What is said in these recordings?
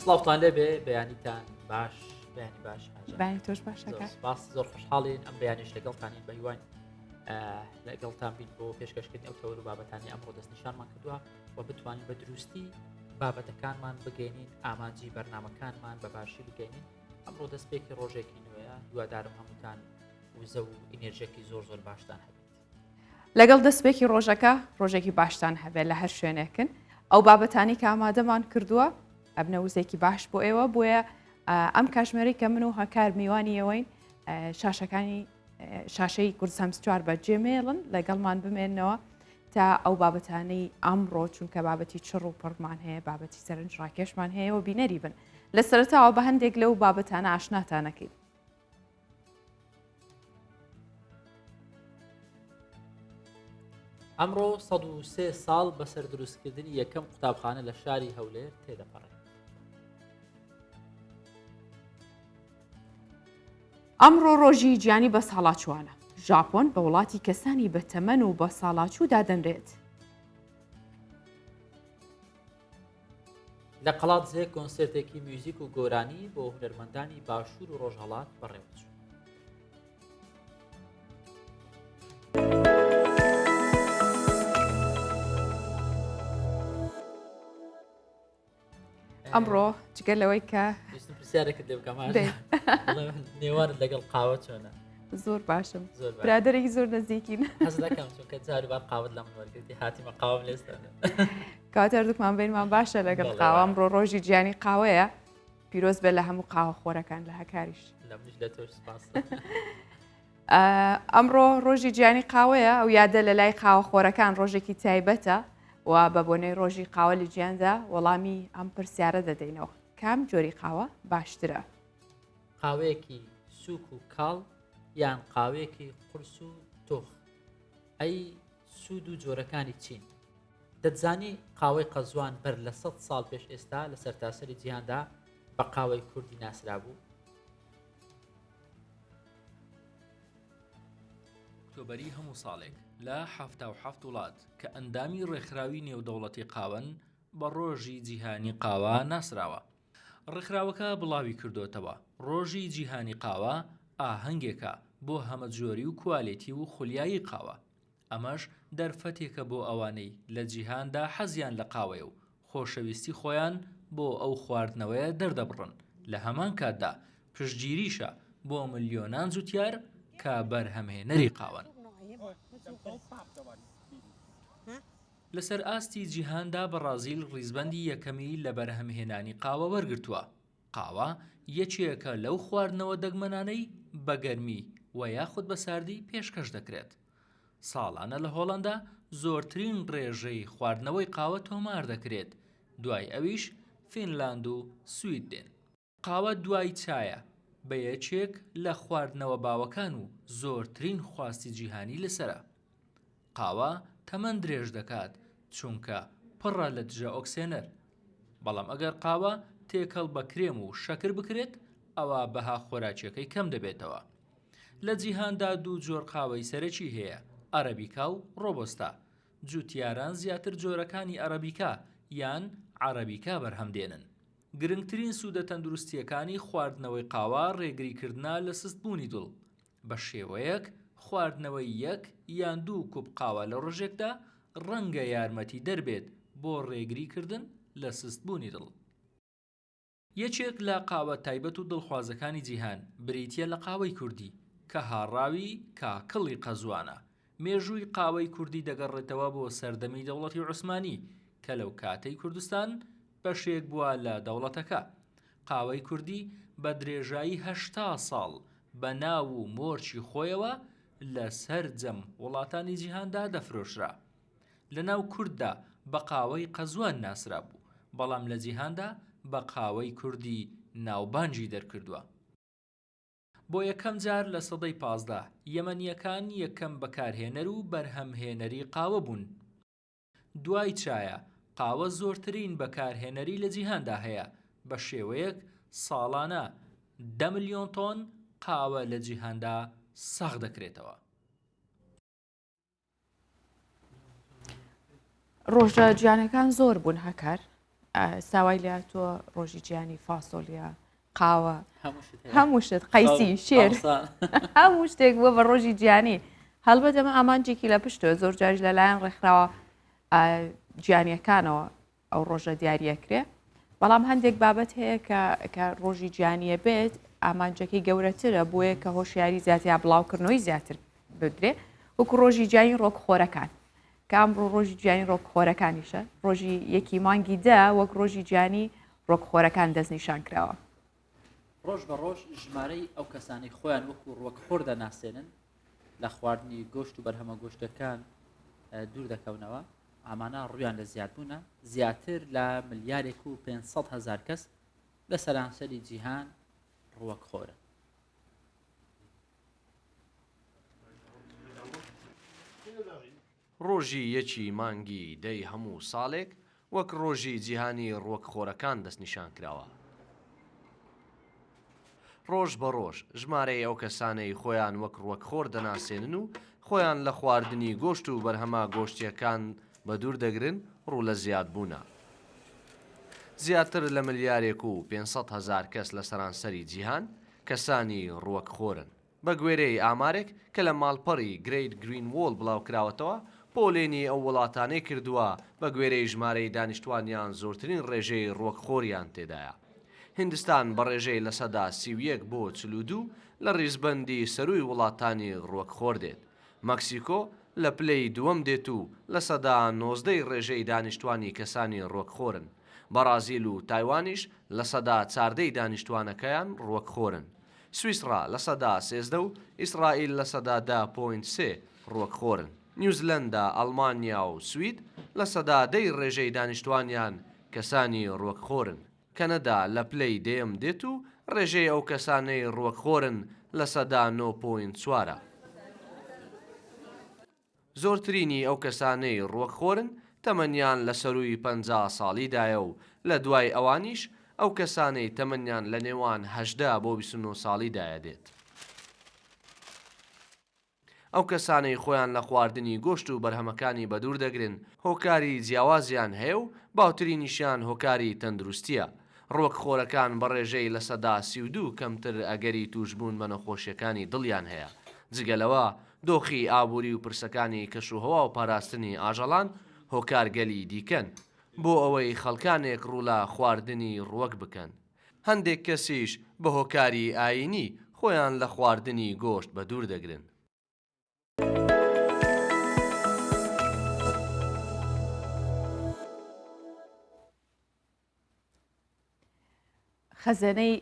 سڵاوتان لێبێ بەیانیتان باش بەیانی باش بەیانی تۆش باشەکە باس زۆر خۆشحاڵین ئەم بەیانیش لەگەڵتانین بە هیوان لەگەڵتان بین بۆ پێشکەشکردنی ئەو تەوەر و بابەتانی ئەمڕۆ دەستنیشانمان کردووە و بتوانین بە دروستی بابەتەکانمان بگەینین ئامانجی بەرنمەکانمان بە باشی بگەینین ئەمڕۆ دەستپێکی ڕۆژێکی نوێیە هیوادارم هەمووتان وزە و ئینێرژێکی زۆر زۆر باشتان هەبێت. لەگەڵ دەستپێکی ڕۆژەکە ڕۆژێکی باشتان هەبێت لە هەر شوێنێکن ئەو بابەتانی کە ئامادەمان کردووە ئەبنە وزێکی باش بۆ ئێوە بۆیە ئەم کاژمێری کە من و هەکار میوانی ئەوەین شاشەکانی شاشەی کوردستان 24 بە جێمێڵن لەگەڵمان بمێنەوە تا ئەو بابەتانەی ئەمڕۆ چونکە بابەتی چڕ و پڕمان هەیە بابەتی سەرنج ڕاکێشمان هەیە و بینەری بن لە سەرتاوە بە هەندێک لەو بابەتانە ئاشناتانەکەین. ئەمڕۆ 103 ساڵ بەسەر دروستکردنی یەکەم قوتابخانە لە شاری هەولێر تێدەپەڕێت. ئەمڕۆ ڕۆژی جیانی بەساڵاچووانە، ژاپۆن بە وڵاتی کەسانی بەتەمەن و بەساڵاچوو دادەنرێت. لە قەڵادزێ کۆنسێرتێکی میوزیک و گۆرانی بۆ هونەرمەندانی باشوور و ڕۆژهەڵات بەڕێوەچوو. ئەمڕۆ جگە لەوەی کە پرسیارێکت لێ بکەم نێوانت لەگەڵ قاوە چۆنە زۆر باشم زۆر برادێکی زۆر نزیکین حەز دەکەم چونکە جاروبار قاوت لە من وەرگرتی هاتیمە قاوم لێستە کاتە هەردووکمان بینمان باشە لەگەڵ قاوە ئەمڕۆ ڕۆژی جیانی قاوەیە پیرۆز بێ لە هەموو قاوە خۆرەکان لە هەکاریش لە منیش لە تۆش سپاس ئەمڕۆ ڕۆژی جیانی قاوەیە ئەو یادە لە لای قاوە خۆرەکان ڕۆژێکی تایبەتە و بە بۆنەی ڕۆژی قاوە لە جیاندا وەڵامی ئەم پرسیارە دەدەینەوە کام جۆری قاوە باشترە؟ قاوەیەکی سووک و کاڵ یان قاوەیەکی قورس و تۆخ ئەی سوود و جۆرەکانی چین؟ دەتزانی قاوەی قەزوان بەر لە سەد ساڵ پێش ئێستا لە سەرتاسەری جیهاندا بە قاوەی کوردی ناسرابوو؟ ئۆکتۆبەری هەموو ساڵێک لە 77 وڵات کە ئەندامی ڕێکخراوی نێودەوڵەتی قاوەن بە ڕۆژی جیهانی قاوە ناسراوە. ڕێکخراوەکە بڵاوی کردۆتەوە، ڕۆژی جیهانی قاوە ئاهەنگێکە بۆ هەمەجۆری و کوالێتی و خولیایی قاوە، ئەمەش دەرفەتێکە بۆ ئەوانەی لە جیهاندا حەزیان لە قاوەیە و خۆشەویستی خۆیان بۆ ئەو خواردنەوەیە دەردەبڕن، لە هەمان کاتدا پشتگیریشە بۆ ملیۆنان جوتیار کە بەرهەمهێنەری قاوەن. لەسەر ئاستی جیهاندا بەڕازیل ڕیزبەندی یەکەمی لە بەرهەمهێنانی قاوە وەرگرتووە، قاوە یەکێکە لەو خواردنەوە دەگمەنانەی بە گەرمی و یاخود بە ساردی پێشکەش دەکرێت. ساڵانە لە هۆڵەندا زۆرترین ڕێژەی خواردنەوەی قاوە تۆمار دەکرێت، دوای ئەویش فینلاند و سوید دێن. قاوە دوای چایە بە یەکێک لە خواردنەوە باوەکان و زۆرترین خواستی جیهانی لەسەرە. قاوە تەمەن درێژ دەکات چونکە پڕە لە دژە ئۆکسێنەر. بەڵام ئەگەر قاوە تێکەڵ بە کرێم و شەکر بکرێت ئەوا بەها خۆراکیەکەی کەم دەبێتەوە. لە جیهاندا دوو جۆر قاوەی سەرەکی هەیە، ئەرەبیکا و ڕۆبۆستا. جوتیاران زیاتر جۆرەکانی ئەرەبیکا یان عەرەبیکا بەرهەم دێنن. گرنگترین سوودە تەندروستییەکانی خواردنەوەی قاوە ڕێگریکردنە لە سستبوونی دڵ، بە شێوەیەک خواردنەوەی یەک یان دوو کوپ قاوە لە ڕۆژێکدا ڕەنگە یارمەتیدەر بێت بۆ ڕێگریکردن لە سستبوونی دڵ. یەکێک لە قاوە تایبەت و دڵخوازەکانی جیهان بریتییە لە قاوەی کوردی، کە هاڕاوی کاکڵی قەزوانە. مێژووی قاوەی کوردی دەگەڕێتەوە بۆ سەردەمی دەوڵەتی عوسمانی، کە لەو کاتەی کوردستان بەشێک بووە لە دەوڵەتەکە. قاوەی کوردی بە درێژایی 80 ساڵ بە ناو و مۆرکی خۆیەوە لە سەرجەم وڵاتانی جیهاندا دەفرۆشرا. لە ناو کورددا بە قاوەی قەزوان ناسرابوو، بەڵام لە جیهاندا بە قاوەی کوردی ناوبانگی دەرکردووە. بۆ یەکەم جار لە سەدەی 15، یەمەنییەکان یەکەم بەکارهێنەر و بەرهەمهێنەری قاوە بوون. دوای چایە، قاوە زۆرترین بەکارهێنەری لە جیهاندا هەیە، بە شێوەیەک ساڵانە دە ملیۆن تۆن قاوە لە جیهاندا ساغ دەکرێتەوە. ڕۆژە جیانەکان زۆر بوون هەکار. ساوای لاتوە ڕۆژی جیانی فاسۆلیا قاوە هەموو شت قەیسی شێر هەموو شتێک بووە بە ڕۆژی جیانی هەڵبەت ئەمە ئامانجێکی لە پشتەوە زۆر جاریش لەلایەن ڕێکخراوە جیانیەکانەوە ئەو ڕۆژە دیاریەکرێ بەڵام هەندێک بابەت هەیە کە کە ڕۆژی جیانیە بێت ئامانجەکەی گەورەترە بۆیە کە هۆشیاری زیاتر یا بڵاوکردنەوەی زیاتر بدرێ وەکو ڕۆژی جیانی ڕۆکخۆرەکان کە ئەمڕۆ ڕۆژی جیانی ڕۆکخۆرەکانیشە ڕۆژی یەکی مانگی دە وەک ڕۆژی جیانی ڕۆکخۆرەکان دەستنیشان کراوە. ڕۆژ بە ڕۆژ ژمارەی ئەو کەسانەی خۆیان وەکو ڕوەکخۆر دەناسێنن لە خواردنی گۆشت و بەرهەمە گۆشتەکان دوور دەکەونەوە، ئامانە ڕوویان لە زیادبوونە، زیاتر لە ملیارێک و 500 هەزار کەس لە سەرانسەری جیهان ڕووەکخۆرن. ڕۆژی یەکی مانگی دەی هەموو ساڵێک وەک ڕۆژی جیهانی ڕووەکخۆرەکان دەستنیشانکراوە. ڕۆژ بە ڕۆژ ژمارەی ئەو کەسانەی خۆیان وەک ڕووەکخۆر دەناسێنن و خۆیان لە خواردنی گۆشت و بەرهەمە گۆشتییەکان بەدوور دەگرن ڕوو لە زیادبوونە. زیاتر لە ملیارێک و 500 هەزار کەس لە سەرانسەری جیهان کەسانی ڕووەکخۆرن. بەگوێرەی ئامارێک کە لە ماڵپەڕی Great Green Wall بڵاوکراوەتەوە، پۆلێنی ئەو وڵاتانەی کردووە بەگوێرەی ژمارەی دانیشتوانیان زۆرترین ڕێژەی ڕووەکخۆریان تێدایە. هیندستان بە ڕێژەی 31% بۆ 42 لە ڕیزبەندی سەرووی وڵاتانی ڕووەکخۆر دێت. مەکسیکۆ لە پلەی دووەم دێت و 19% ی ڕێژەی دانیشتوانی کەسانی ڕووەکخۆرن. بەڕازیل و تایوانیش 14% ی دانیشتوانەکەیان ڕووەکخۆرن. سویسڕا 13% و ئیسرائیل 10.3% ڕووەکخۆرن. نیوزلەندا، ئەڵمانیا و سوید 10% ی ڕێژەی دانیشتوانیان کەسانی ڕووەکخۆرن. کەنەدا لە پلەی دەیەم دێت و ڕێژەی ئەو کەسانەی ڕووەکخۆرن 9.4% ە. زۆرترینی ئەو کەسانەی ڕووەکخۆرن تەمەنیان لە سەرووی 50 ساڵیدایە و لە دوای ئەوانیش ئەو کەسانەی تەمەنیان لە نێوان 18 بۆ 29 ساڵیدایە دێت. ئەو کەسانەی خۆیان لە خواردنی گۆشت و بەرهەمەکانی بەدوور دەگرن هۆکاری جیاوازیان هەیە و باوترینیشیان هۆکاری تەندروستییە. ڕووەکخۆرەکان بە ڕێژەی 32% کەمتر ئەگەری تووشبوون بە نەخۆشییەکانی دڵیان هەیە. جگە لەوە، دۆخی ئابووری و پرسەکانی کەشوهەوا و پاراستنی ئاژەڵان هۆکارگەلی دیکەن بۆ ئەوەی خەڵکانێک ڕوو لە خواردنی ڕووەک بکەن. هەندێک کەسیش بە هۆکاری ئایینی خۆیان لە خواردنی گۆشت بەدوور دەگرن. خەزێنەی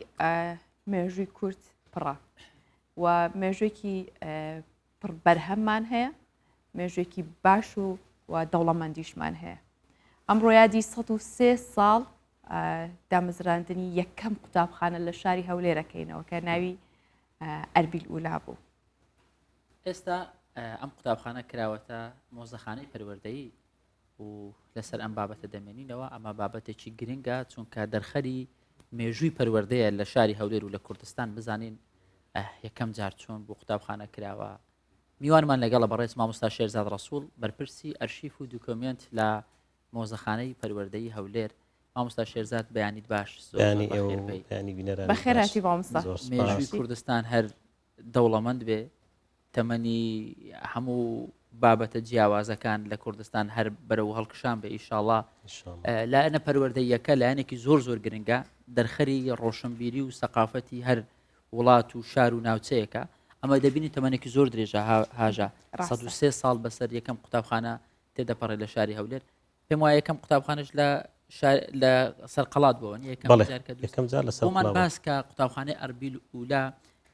مێژووی کورد پڕە و مێژوێکی پڕ بەرهەممان هەیە مێژوێکی باش و و دەوڵەمەندیشمان هەیە ئەمڕۆ یادی 103 ساڵ دامەزراندنی یەکەم قوتابخانە لە شاری هەولێرەکەینەوە کە ناوی ئەربیل ئولا بوو. ئێستا ئەم قوتابخانە کراوەتە مۆزەخانەی پەروەردەیی و لەسەر ئەم بابەتە دەمێنینەوە ئەمە بابەتێکی گرنگە چونکە دەرخەری مێژووی پەروەردەیە لە شاری هەولێر و لە کوردستان بزانین یەکەم جار چۆن بۆ قوتابخانە کراوە میوانمان لەگەڵە بەڕێز مامۆستا شێرزاد ڕەسوڵ بەرپرسی ئەرشیف و دوکۆمێنت لە مۆزەخانەی پەروەردەی هەولێر مامۆستا شێرزاد بەیانیت باش بەخێراتی مامۆستا مێژووی کوردستان هەر دەوڵەمەند بێ تەمەنی هەموو بابەتە جیاوازەکان لە کوردستان هەر بەرەو هەڵکشان بێ ئیشاڵا لایەنە پەروەردەیەکە لایەنێکی زۆر زۆر گرنگە دەرخەری ڕۆشنبیری و سەقافەتی هەر وڵات و شار و ناوچەیەکە ئەمە دەبینی تەمەنێکی زۆر درێژە هاژە 103 ساڵ بەسەر یەکەم قوتابخانە تێدەپەڕێت لە شاری هەولێر پێم وایە یەکەم قوتابخانەش لە لە سەرقەڵات بووە یەکەم جار کە یەکەم جار لە سەرمان باس کە قوتابخانەی ئەربیل ئولا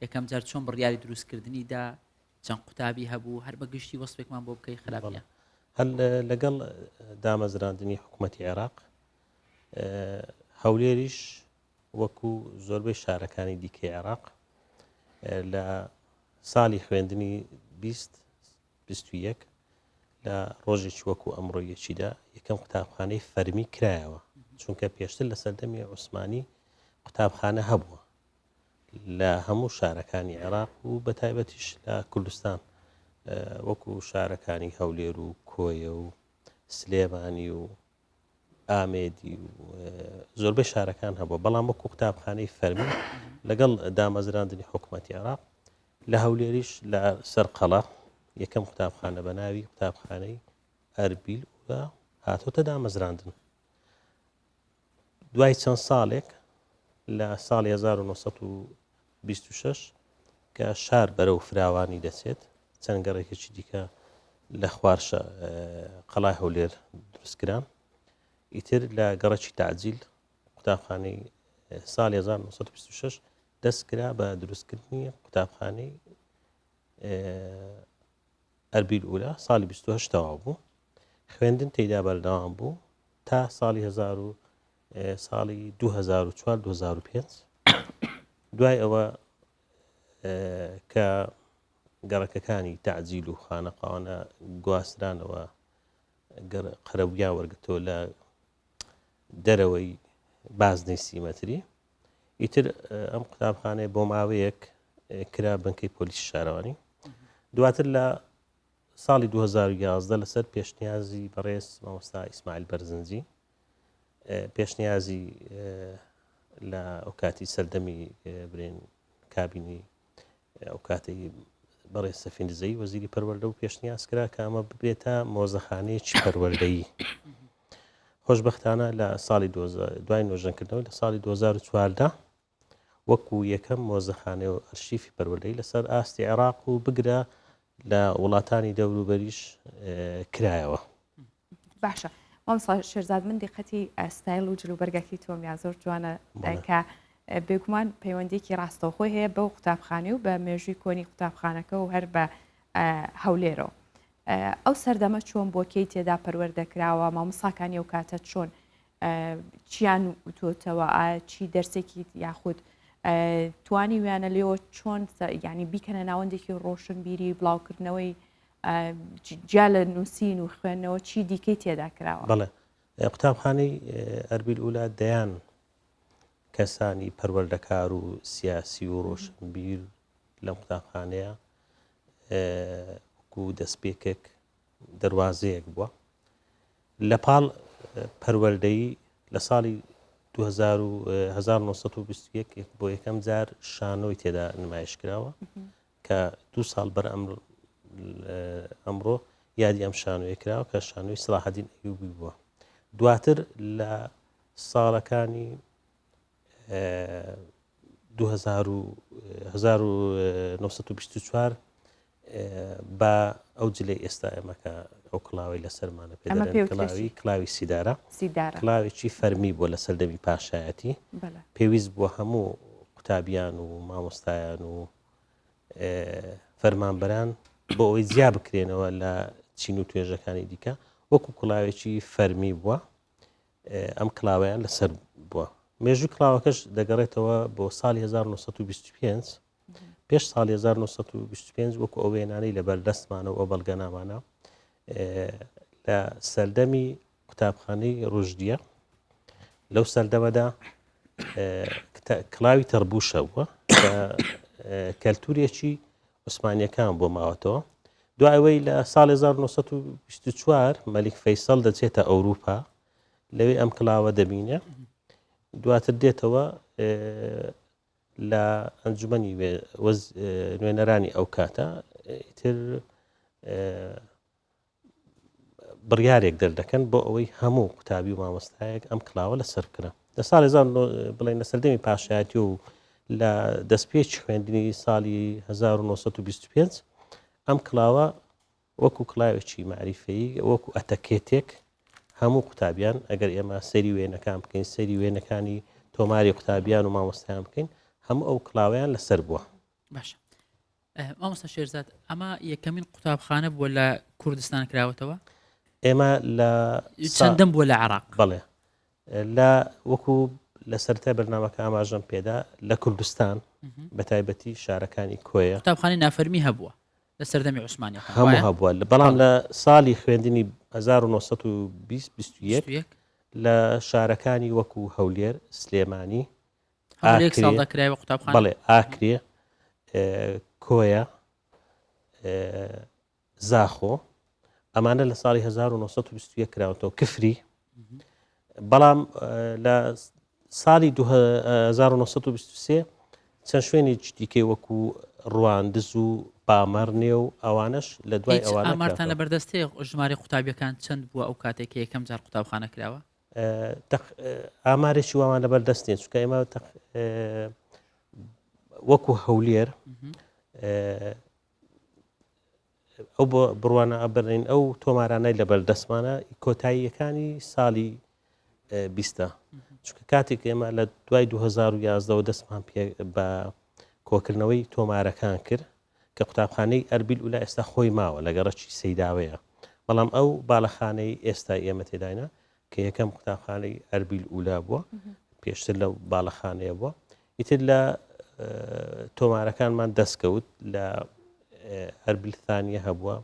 یەکەم جار چۆن بڕیاری دروستکردنی دا چەند قوتابی هەبوو هەر بە گشتی وەسفێکمان بۆ بکەی خراپ نیە. هەر لەگەڵ دامەزراندنی حکوومەتی عێراق هەولێریش وەکو زۆربەی شارەکانی دیکەی عێراق لە ساڵی خوێندنی 20 21 لە ڕۆژێکی وەکو ئەمڕۆ یەکیدا یەکەم قوتابخانەی فەرمی کرایەوە چونکە پێشتر لە سەردەمی عوسمانی قوتابخانە هەبووە لە هەموو شارەکانی عێراق و بە تایبەتیش لە کوردستان وەکو شارەکانی هەولێر و کۆیە و سلێمانی و. ئامێدی و زۆربەی شارەکان هەبووە، بەڵام وەکو قوتابخانەی فەرمی لەگەڵ دامەزراندنی حکوومەتی عێراق لە هەولێریش لە سەرقەڵا یەکەم قوتابخانە بە ناوی قوتابخانەی ئەربیل و هاتۆتە دامەزراندن. دوای چەند ساڵێک لە ساڵی 1926 کە شار بەرەو فراوانی دەچێت چەند گەڕێکێکی دیکە لە خوار قەڵای هەولێر دروستکران ئیتر لە گەڕەکی تاجیل قوتابخانەی ساڵی 1926 دەست کرا بە دروستکردنی قوتابخانەی ئەربیل ئولا ساڵی 28 تەواو بوو خوێندن تێدا بەردەوام بوو تا ساڵی 1000 ساڵی 2004 2005 دوای ئەوە کە گەڕەکەکانی تەعجیل و خانەقاوانە گواسترانەوە قەرەبوویان وەرگرتەوە لە دەرەوەی بازنەی سیمەتری ئیتر ئەم قوتابخانەیە بۆ ماوەیەک کرا بنکەی پۆلیسی شارەوانی دواتر لە ساڵی 2011 لەسەر پێشنیازی بەڕێز مامۆستا ئیسماعیل بەرزنجی پێشنیازی لە ئەوکاتی سەردەمی برێن کابینی ئەو کاتەی بەڕێز سەفین دزەیی وەزیری پەروەردە و پێشنیاز کرا کە ئەمە ببێتە مۆزەخانەیەکی پەروەردەیی. خۆشبەختانە لە ساڵی دوای نۆژەنکردنەوە لە ساڵی 2014 وەکو یەکەم مۆزەخانە و ئەرشیفی پەروەردەیی لەسەر ئاستی عێراق و بگرە لە وڵاتانی دەوروبەریش کرایەوە. باشە مامۆستا شێرزاد من دیقەتی ستایل و جلوبەرگەکەی تۆم یا زۆر جوانە کە بێگومان پەیوەندێکی ڕاستەوخۆی هەیە بەو قوتابخانەی و بە مێژووی کۆنی قوتابخانەکە و هەر بە هەولێرەوە ئەو سەردەمە چۆن بۆ کەی تێدا پەروەردە کراوە مامۆساکانی ئەو کاتە چۆن چیان وتۆتەوە چی دەرسێکی یاخود توانی ویانە لێەوە چۆن ینی بیکەنە ناوەندێکی ڕۆشنبیری بڵاوکردنەوەی جیا لە نووسین و خوێندنەوە چی دیکەی تێدا کراوە؟ بەڵێ قوتابخانەی ئەربیل ئولا دەیان کەسانی پەروەردەکار و سیاسی و ڕۆشنبیر لەم قوتابخانەیە وەکو دەستپێکێک دەواازەیەک بووە لە پاڵ پەروەردەیی لە ساڵی 1921 بۆ یەکەم جار شانۆی تێدا نمایش کراوە کە دوو ساڵ بەر ئەمڕۆ یادی ئەم شانۆیە کراوە کە شانۆی سڵاحەدین ئەیوبی بووە دواتر لە ساڵەکانی 1924 بە ئەو جلەی ئێستا ئێمە کە ئەو کڵاوی لەسەرمانە پێ کڵاوی کڵاوی سیدارە کڵاوێکی فەرمی بووە لە سەردەمی پاشایەتی پێویست بووە هەموو قوتابیان و مامۆستایان و فەرمانبەران بۆ ئەوەی جیا بکرێنەوە لە چین و توێژەکانی دیکە وەکو کڵاوێکی فەرمی بووە ئەم کڵاوەیان لەسەر بووە مێژوو کڵاوەکەش دەگەڕێتەوە بۆ ساڵی 1925 پێش ساڵی 1925 وەکو ئەو وێنانەی لە بەردەستمانەوە ئەو بەڵگەنامانە لە سەردەمی قوتابخانەی ڕژدیە لەو سەردەمەدا کڵاوی تەربوشە بووە کەلتورێکی عوسمانیەکان بۆ ماوەتەوە دوای ئەوەی لە ساڵ 1924 مەلیک فەیسەڵ دەچێتە ئەوروپا لەوێ ئەم کڵاوە دەبینێ دواتر دێتەوە لە ئەنجومەنی نوێنەرانی ئەو کاتە ئیتر بڕیارێک دەردەکەن بۆ ئەوەی هەموو قوتابی و مامۆستایەک ئەم کڵاوە لەسەر بکرا لە ساڵی بڵێن لە سەردەمی پاشایەتی و لە دەستپێکی خوێندنی ساڵی 1925 ئەم کڵاوە وەکو کڵاوێکی معریفەیی وەکو ئەتەکێتێک هەموو قوتابیان ئەگەر ئێمە سەری وێنەکان بکەین سەری وێنەکانی تۆماری قوتابیان و مامۆستایان بکەین هەموو ئەو کڵاویان لەسەر بووە باشە مامۆستا شێرزاد ئەمە یەکەمین قوتابخانە بووە لە کوردستان کراوەتەوە ئێمە لە چەندەم بووە لە عراق بەڵێ لە وەکو لە سەرای بەرنمەکە ئاماژەم پێدا لە کوردستان بە تایبەتی شارەکانی کۆیە قوتابخانەی نافەرمی هەبووە لە سەردەمی عوسمانی هەموو هەبووە بەڵام لە ساڵی خوێندنی 1920 لە شارەکانی وەکو هەولێر سلێمانی بەڵێ ئاکرێ کۆیە زاخۆ ئەمانە لە ساڵی 1920 کراوەتەوە کفری. بەڵام لە ساڵی 1923 چەند شوێنێکی دیکەی وەکو ڕواندز و بامەرنێ و ئەوانەش لە دوای ئەوانە ئامارتان لە بەردەستێ ژمارە قوتابیەکان چەند بووە ئەو کاتێک کە یەکەم جار قوتابخانە کراوە؟ ئامارێکی وامان لەبەر دەست نیە چونکە ئێمە وەکو هەولێر ئەو بڕوانە ئەبرین ئەو تۆمارانەی لەبەر دەستمانە کۆتاییەکانی ساڵی بیستە چونکە کاتێک ئێمە لە دوای 2011ەوە دەستمان پێ بە کۆکردنەوەی تۆمارەکان کرد کە قوتابخانەی ئەربیل ئولا ئێستا خۆی ماوە لە گەڕەکی سەیداوەیە بەڵام ئەو باڵەخانەی ئێستا ئێمە تێداینە کە یەکەم قوتابخانەی ئەربیل ئولا بووە پێشتر لەو باڵەخانەیە بووە ئیتر لە تۆمارەکانمان دەستکەوت لە ئەربیل ثانیە هەبووە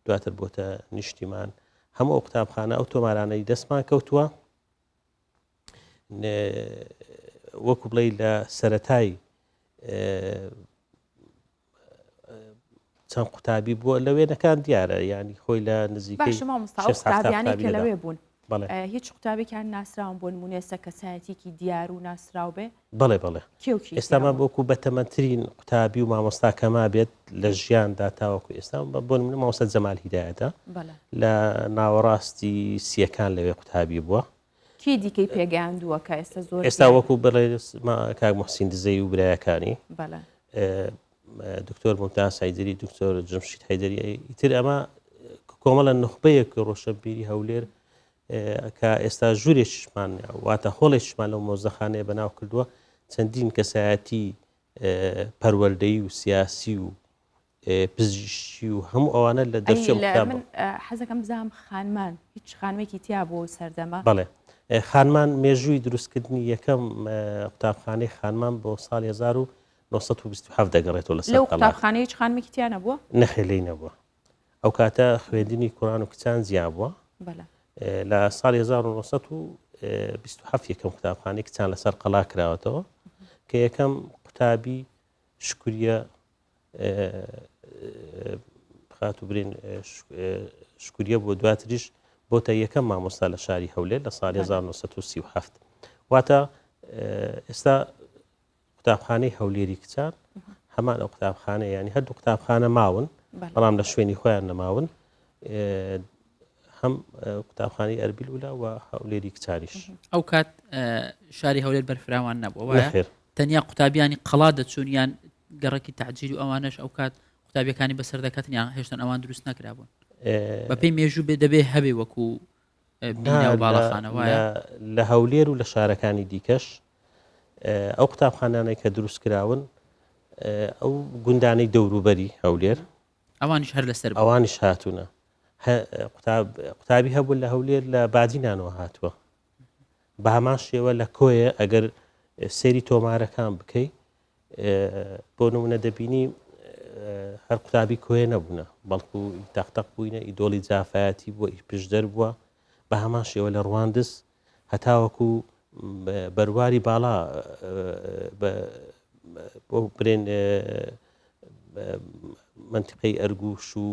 دواتر بۆتە نیشتیمان هەموو ئەو قوتابخانە ئەو تۆمارانەی دەستمان کەوتووە وەکو بڵێ لە سەتای چەند قوتابی بووە لە وێنەکان دیارە ینی خۆی لە نزیکەی قوتابیانی کە لەوێ بوون هیچ قوتابێکیان ناسراون بۆ نمونێسە کەسایەتێکی دیار و ناسراو بێ بەڵێ بەڵێ ئێستا من وەکو بەتەمەنترین قوتابی و مامۆستا کەما بێت لە ژیاندا تاوەکو ئێستا بۆ نمونە مامۆستا جەمال هیدایەتە لە ناوەڕاستی سیەکان لەوێ قوتابی بووە. کێ دیکەی پێگەیاندووە کە ئێستا زۆر ئێستا وەکو بڵێ کاک محسین دزەی و برایەکانی دکتۆر ممتاز حیدری دکتۆر جمشید حیدری ئیتر ئەمە کۆمەڵە نخبەیەک ڕۆشنبیری هەولێر کە ئێستا ژوورێکیشمان واتە هۆڵێکیشمان لەو مۆزەخانەیە بەناو کردووە چەندین کەسایەتی پەروەردەیی و سیاسی و پزیشکی و هەموو ئەوانە لە دەرچووی قوتاب من حەزەکەم بزانم خانمان هیچ خانمێکی تیا بۆ سەردەمە بەڵێ خانمان مێژووی دروستکردنی یەکەم قوتابخانەی خانمان بۆ ساڵی 1927 دەگەڕێتەوە لەسەر لەو قوتابخانەی هیچ خانمێکی تیا نەبووە نەخێر لێی نەبووە ئەو کاتە خوێندنی کوڕان و کچان جیا بووە لە ساڵی 1927 یەکەم قوتابخانەی کچان لەسەر قەڵا کراوەتەوە کە یەکەم قوتابی شکریە خاتو برین شکریە بۆ دواتریش بۆتە یەکەم مامۆستا لە شاری هەولێر لە ساڵی 1937 واتە ئێستا قوتابخانەی هەولێری کچان هەمان ئەو قوتابخانە ینی هەردوو قوتابخانە ماون بەڵام لە شوێنی خۆیان نەماون هەم قوتابخانەی ئەربیل ولا و هەولێری کچانیش ئەو کات شاری هەولێر بەرفراوان نەبووە تەنیا قوتابیانی قەڵا دەچوون یان گەڕەکی تەعجیل و ئەوانەش ئەو کات قوتابیەکانی بەسەر دەکەتن یان هێشتن ئەوان دروست نەکرابوون بەپێی مێژوو بێ دەبێ هەبێ وەکو بینا و باڵەخانە وایە لە هەولێر و لە شارەکانی دیکەش ئەو قوتابخانانەی کە دروست کراون ئەو گوندانەی دەوروبەری هەولێر ئەوانیش هەر لەسەر ئەوانیش هاتوونە قوتابی هەبوو لە هەولێر لە بادینانەوە هاتووە بە هەمان شێوە لە کۆیە ئەگەر سەیری تۆمارەکان بکەی بۆ نمونە دەبینی هەر قوتابی کۆیە نەبوونە بەڵکو تەختەق بووینە ئیدۆڵی جافایەتی بووە ئی پشدەر بووە بە هەمان شێوە لە ڕواندز هەتاوەکو بەرواری باڵا بۆ برێن مەنتیقەی ئەرگوش و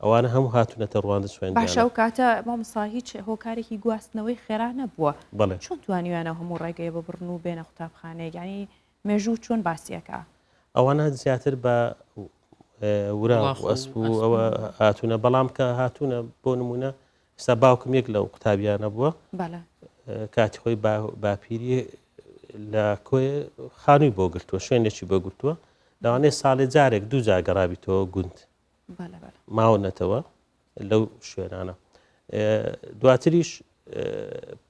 ئەوانە هەموو هاتوونەتە ڕواندز خوێندیانە. باشە ئەو کاتە مامۆستا هیچ هۆکارێکی گواستنەوەی خێرا نەبووە بەڵێ. چۆن توانیویانە هەموو ڕێگەیە ببڕن و بێنە قوتابخانەیەک یانی مێژوو چۆن باسی ئەکا؟ ئەوانە زیاتر بە ورا و ئەسپ و ئەوە هاتوونە بەڵام کە هاتوونە بۆ نمونە ئێستا باوکم یەک لەو قوتابیانە بووە کاتی خۆی باپیری لە کۆی خانووی بۆ گرتووە شوێنێکی بۆ گرتووە لەوانەیە ساڵێ جارێک دوو جار گەڕابیتەوە گوند ماونەتەوە لەو شوێنانە دواتریش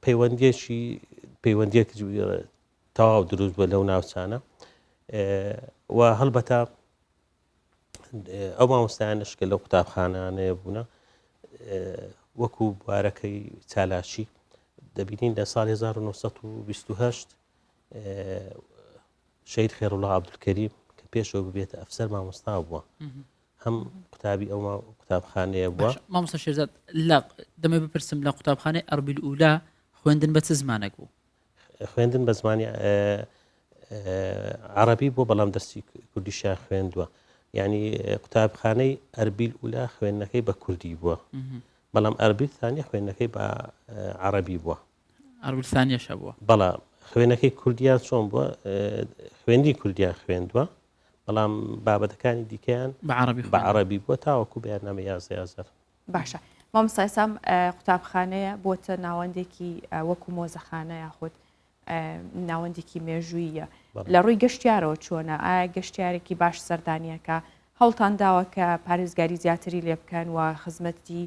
پەیوەندیەکی پەیوەندیەک تەواو دروست بووە لەو ناوچانە و هەڵبەتە ئەو مامۆستایانەش کە لەو قوتابخانانەیە بوونە وەکو بوارەکەی چالاکی دەبینین لە ساڵ 1928 شەید خێڕوڵا عەبدولکەریم کە پێشەوە ببێتە ئەفسەر مامۆستا بووە هەم قوتابی ئەو قوتابخانەیە بووە مامۆستا شێرزاد لە دەمێ بپرسم لە قوتابخانەی ئەربیل ئولا خوێندن بە چ زمانێک بوو خوێندن بە زمانی عەڕەبی بووە بەڵام دەرسی کوردیشیان خوێندووە یعنی قوتابخانەی ئەربیل ئولا خوێندنەکەی بە کوردی بووە. بەڵام ئەربیل ثانیە خوێندنەکەی بە عەڕەبی بووە. ئەربیل ثانیەش هەبووە. بەڵێ خوێندنەکەی کوردیان چۆن بووە؟ خوێندی کوردیان خوێندووە بەڵام بابەتەکانی دیکەیان بە عەڕەبی بە عەڕەبی بووە تاوەکو بەیاننامەی 11 ئازار. باشە مامۆستا ئیسام قوتابخانەیە بۆتە ناوەندێکی وەکو مۆزەخانە یاخود ناوەندێکی مێژوویە لە ڕووی گەشتیارەوە چۆنە ئایا گەشتیارێکی باش سەردانیەکە هەوڵتان داوە کە پارێزگاری زیاتری لێ بکەن و خزمەتی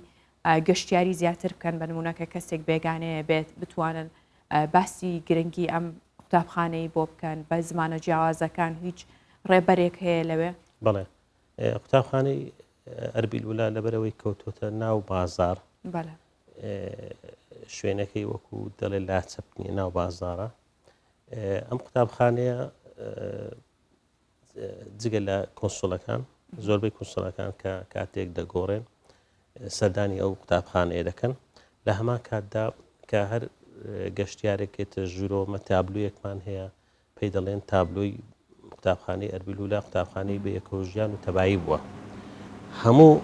گەشتیاری زیاتر بکەن بە نمونە کە کەسێک بێگانەیە بێت بتوانن باسی گرنگی ئەم قوتابخانەی بۆ بکەن بە زمانە جیاوازەکان هیچ ڕێبەرێک هەیە لەوێ؟ بەڵێ قوتابخانەی ئەربیل ولا لەبەرەوەی کەوتۆتە ناو بازار شوێنەکەی وەکو دەڵێ لاچەپ نیە ناو بازارە ئەم قوتابخانەیە جگە لە کۆنسوڵەکان زۆربەی کونسڵەکان کە کاتێک دەگۆڕێن سەردانی ئەو قوتابخانەیە دەکەن لە هەمان کاتدا کە هەر گەشتیارێک کێتە ژوورەوە تابلویەکمان هەیە پێی دەڵێن تابلۆی قوتابخانەی ئەربیلولا قوتابخانەی بەیەکەوەژیان و تەبایی بووە. هەموو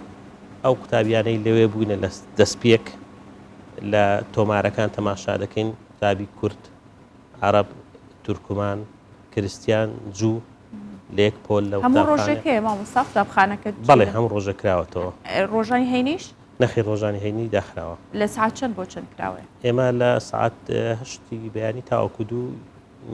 ئەو قوتابیانەی لەوێ بووینە لە دەستپێک لە تۆمارەکان تەماشا دەکەین قوتابی کورد، عەرەب، تورکمان، کریستیان، جوو لە یەک پۆل لە هەموو ڕۆژێک هەیە مامۆستا قوتابخانەکە؟ بەڵێ هەموو ڕۆژێک کراوەتەوە. ڕۆژانی هەینیش؟ نەخێر ڕۆژانی هەینی داخراوە. لە سعات چەند بۆ چەند کراوەیە؟ ئێمە لە سعات هەشتی بەیانی تاوەکو دوو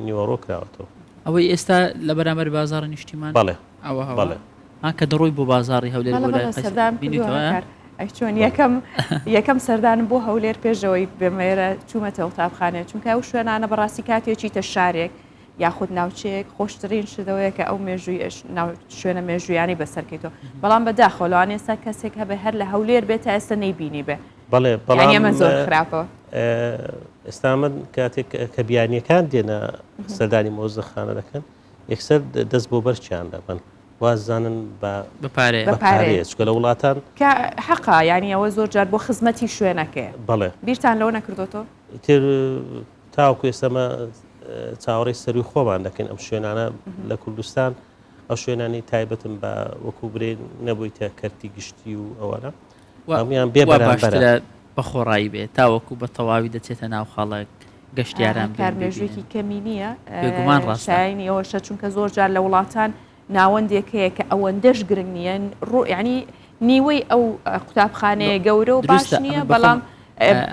نیوەڕۆ کراوەتەوە. ئەوەی ئێستا لە بەرامبەر بازاڕی نیشتیمان؟ بەڵێ ئەوە هەوە؟ بەڵێ. ها کە دەڕۆی بۆ بازاڕی هەولێر بۆ لای قەیسەر بینیتەوە؟ ئەی چۆن یەکەم یەکەم سەردانم بۆ هەولێر پێشەوەی بێمەێرە چوومەتە قوتابخانەیە چونکە ئەو شوێنانە بەڕاستی کاتێکیتە شارێک یاخود ناوچەیەک خۆشترین شتەوەیە کە ئەو مێژووی شوێنە مێژوویانی بەسەرکەیتەوە بەڵام بەداخەوە لەوان ئێستا کەسێک هەبێ هەر لە هەولێر بێت تا ئێستا نەیبینی بێ بەڵێ بەڵام ئەمە زۆر خراپە. ئێستا من کاتێک کە بیانیەکان دێنە سەردانی مۆزەخانە دەکەن یەکسەر دەست بۆ بەرچیان دەبن وازانن بە پارەیە چکە لە وڵاتان کە حەقا ینی ئەوە زۆر جار بۆ خزمەتی شوێنەکەی بەڵێ بیرتان لەوە نەکردوتەوە تر تاوەکو ئێستەمە چاوەڕێی سەروی خۆمان دەکەین ئەم شوێنانە لە کوردستان ئەو شوێنانی تایبەتم بە وەکو برێن نەبوویتە کەرتی گشتی و ئەوانە هەموویان بێ بەرامبەرە بە خۆڕایی بێت تاوەکو بە تەواوی دەچێتە ناو خەڵک گەشتیاران کار مێژوویەکی کەمی نییە بێگومان ڕاستە شایانی ئەوەشە چونکە زۆر جار لە وڵاتان ناوەندێک هەیە کە ئەوەندەش گرنگ نییە ڕۆ یعنی نیوەی ئەو قوتابخانەیە گەورە و باش نییە بەڵام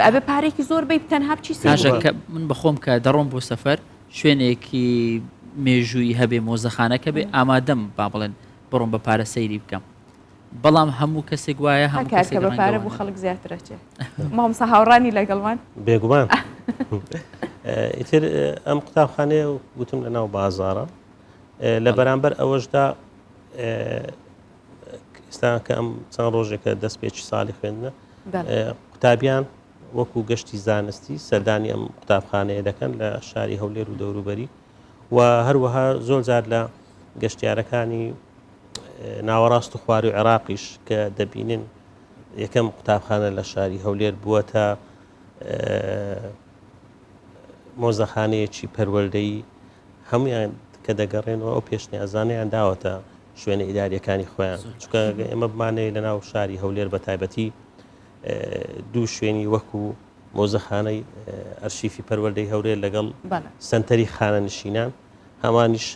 ئەبێ پارێکی زۆر بی تەنها بچی سێژەکە من بەخۆم کە دەڕۆم بۆ سەفەر شوێنێکی مێژووی هەبێ مۆزەخانەکە بێ ئامادەم با بڵێن بڕۆم بە پارە سەیری بکەم بەڵام هەموو کەسێک وایە هەموو کەسێک بە پارە بۆ خەڵک زیاتر ئەچێ مامۆستا هاوڕانی لەگەڵمان بێگومان ئیتر ئەم قوتابخانەیە وتم لە ناو بازارە لە بەرامبەر ئەوەشدا ئێستا کە ئەم چەند ڕۆژێکە دەست پێکی ساڵی خوێندنە قوتابیان وەکو گەشتی زانستی سەردانی ئەم قوتابخانەیە دەکەن لە شاری هەولێر و دەوروبەری و هەروەها زۆر جار لە گەشتیارەکانی ناوەڕاست و خوار و عێراقیش کە دەبینن یەکەم قوتابخانە لە شاری هەولێر بووە تا مۆزەخانەیەکی پەروەردەیی هەمویان کە دەگەڕێنەوە ئەو پێشنیازانەیان داوەتە شوێنە ئیداریەکانی خۆیان چونکە ئێمە بمانەوێت لە ناو شاری هەولێر بە تایبەتی دوو شوێنی وەکو مۆزەخانەی ئەرشیفی پەروەردەی هەولێر لەگەڵ سنتەری خانەنشینان هەمانیش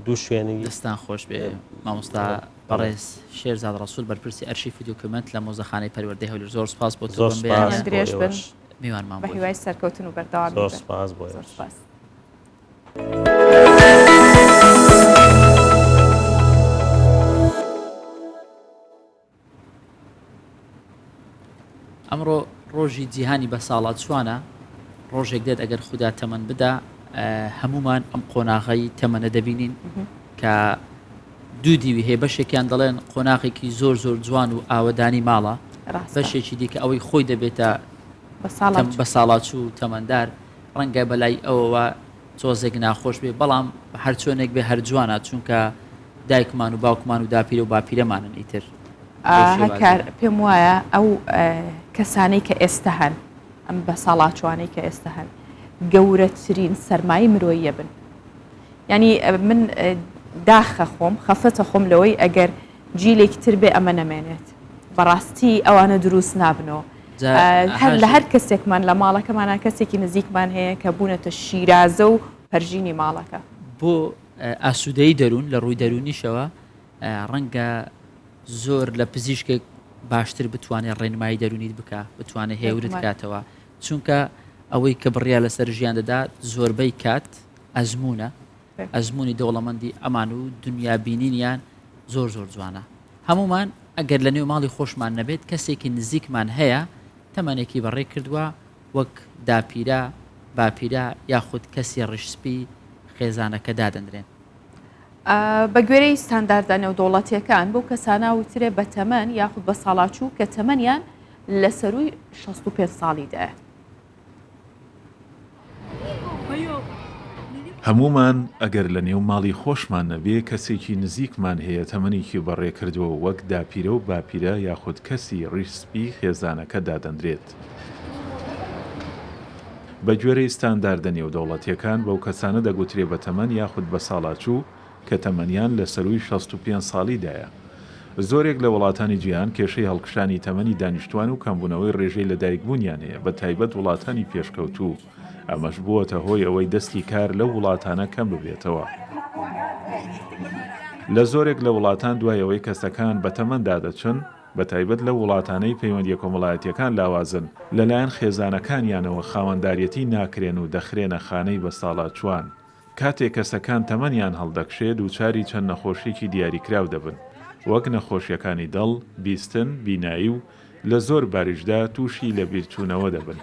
دوو شوێنی دەستان خۆش بێ مامۆستا بەڕێز شێرزاد ڕەسوول بەرپرسی ئەرشیف و دۆکیومێنت لە مۆزەخانەی پەروەردەی هەولێر زۆر سپاس بۆ زۆر سپاس درێژ بن میوانمان بە هیوای سەرکەوتن و بەردەوامی زۆر سپاس بۆ زۆر سپاس. ئەمڕۆ ڕۆژی جیهانی بەساڵاچووانە، ڕۆژێک دێت ئەگەر خودا تەمەن بدا هەمومان ئەم قۆناغەی تەمەنە دەبینین کە دوو دیوی هەیە بەشێکیان دەڵێن قۆناغێکی زۆر زۆر جوان و ئاوەدانی ماڵە بەشێکی دیکە ئەوەی خۆی دەبێتە بە ساڵاچوو و تەمەندار ڕەنگە بەلای ئەوەوە تۆزێک ناخۆش بێ بەڵام هەرچۆنێک بێ هەر جوانە چونکە دایکمان و باوکمان و داپیرە و باپیرەمانن ئیتر هەکار پێم وایە ئەو کەسانەی کە ئێستا هەن ئەم بە ساڵاچوانەی کە ئێستا هەن گەورەترین سەرمایەی مرۆییە بن ینی من داخە خۆم خەفەتە خۆم لەوەی ئەگەر جیلێکی تر بێ ئەمە نەمێنێت بەڕاستی ئەوانە دروست نابنەوە. هەر لە هەر کەسێکمان لە ماڵەکەمانە کەسێکی نزیکمان هەیە کە بوونەتە شیرازە و پەرژینی ماڵەکە. بۆ ئاسوودەیی دەروون لە ڕووی دەروونیشەوە ڕەنگە زۆر لە پزیشکێک باشتر بتوانێت ڕێنمایی دەروونیت بکە بتوانێت هێورت کاتەوە چونکە ئەوەی کە بڕیار لەسەر ژیان دەدات زۆربەی کات ئەزمونە ئەزمموی دەوڵەمەندی ئەمان و دنیا بینینیان زۆر زۆر جوانە هەمومان ئەگەر لە نێو ماڵی خۆشمان نەبێت کەسێکی نزیکمان هەیە تەمەنێکی بەڕێ کردووە وەک داپیرە، باپیرە یاخود کەسی ڕیشسپی خێزانەکە دادەنرێن. بە گوێرەی ستانداردە نێودەوڵەتییەکان بەو کەسانە وترێ بە تەمەن یاخود بە ساڵاچوو کە تەمەنیان لە سەرووی 65 ساڵیدایە. هەموومان ئەگەر لە نێو ماڵی خۆشمان نەبێ کەسێکی نزیکمان هەیە تەمەنێکی بەڕێ کردووە و وەک داپیرە و باپیرە یاخود کەسی ڕیش سپی خێزانەکە دادەنرێت. بە گوێرەی ستانداردە نێودەوڵەتییەکان بەو کەسانە دەگوترێ بەتەمەن یاخود بەساڵاچوو کە تەمەنیان لە سەرووی 65 ساڵیدایە. زۆرێک لە وڵاتانی جیهان کێشەی هەڵکشانی تەمەنی دانیشتوان و کەمبوونەوەی ڕێژەی لەدایکبوونیان هەیە بەتایبەت وڵاتانی پێشکەوتوو، ئەمەش بووەتە هۆی ئەوەی دەستی کار لەو وڵاتانە کەم ببێتەوە. لە زۆرێک لە وڵاتان دوای ئەوەی کەسەکان بەتەمەندا دەچن، بەتایبەت لەو وڵاتانەی پەیوەندییە کۆمەڵایەتییەکان لاوازن، لەلایەن خێزانەکانیانەوە خاوەنداریەتی ناکرێن و دەخرێنە خانەی بەساڵاچووان. کاتێک کەسەکان تەمەنیان هەڵدەکشێ دووچاری چەند نەخۆشیەکی دیاریکراو دەبن، وەک نەخۆشیەکانی دڵ، بیستن، بینایی و لە زۆر باریشدا تووشی لەبیرچوونەوە دەبن.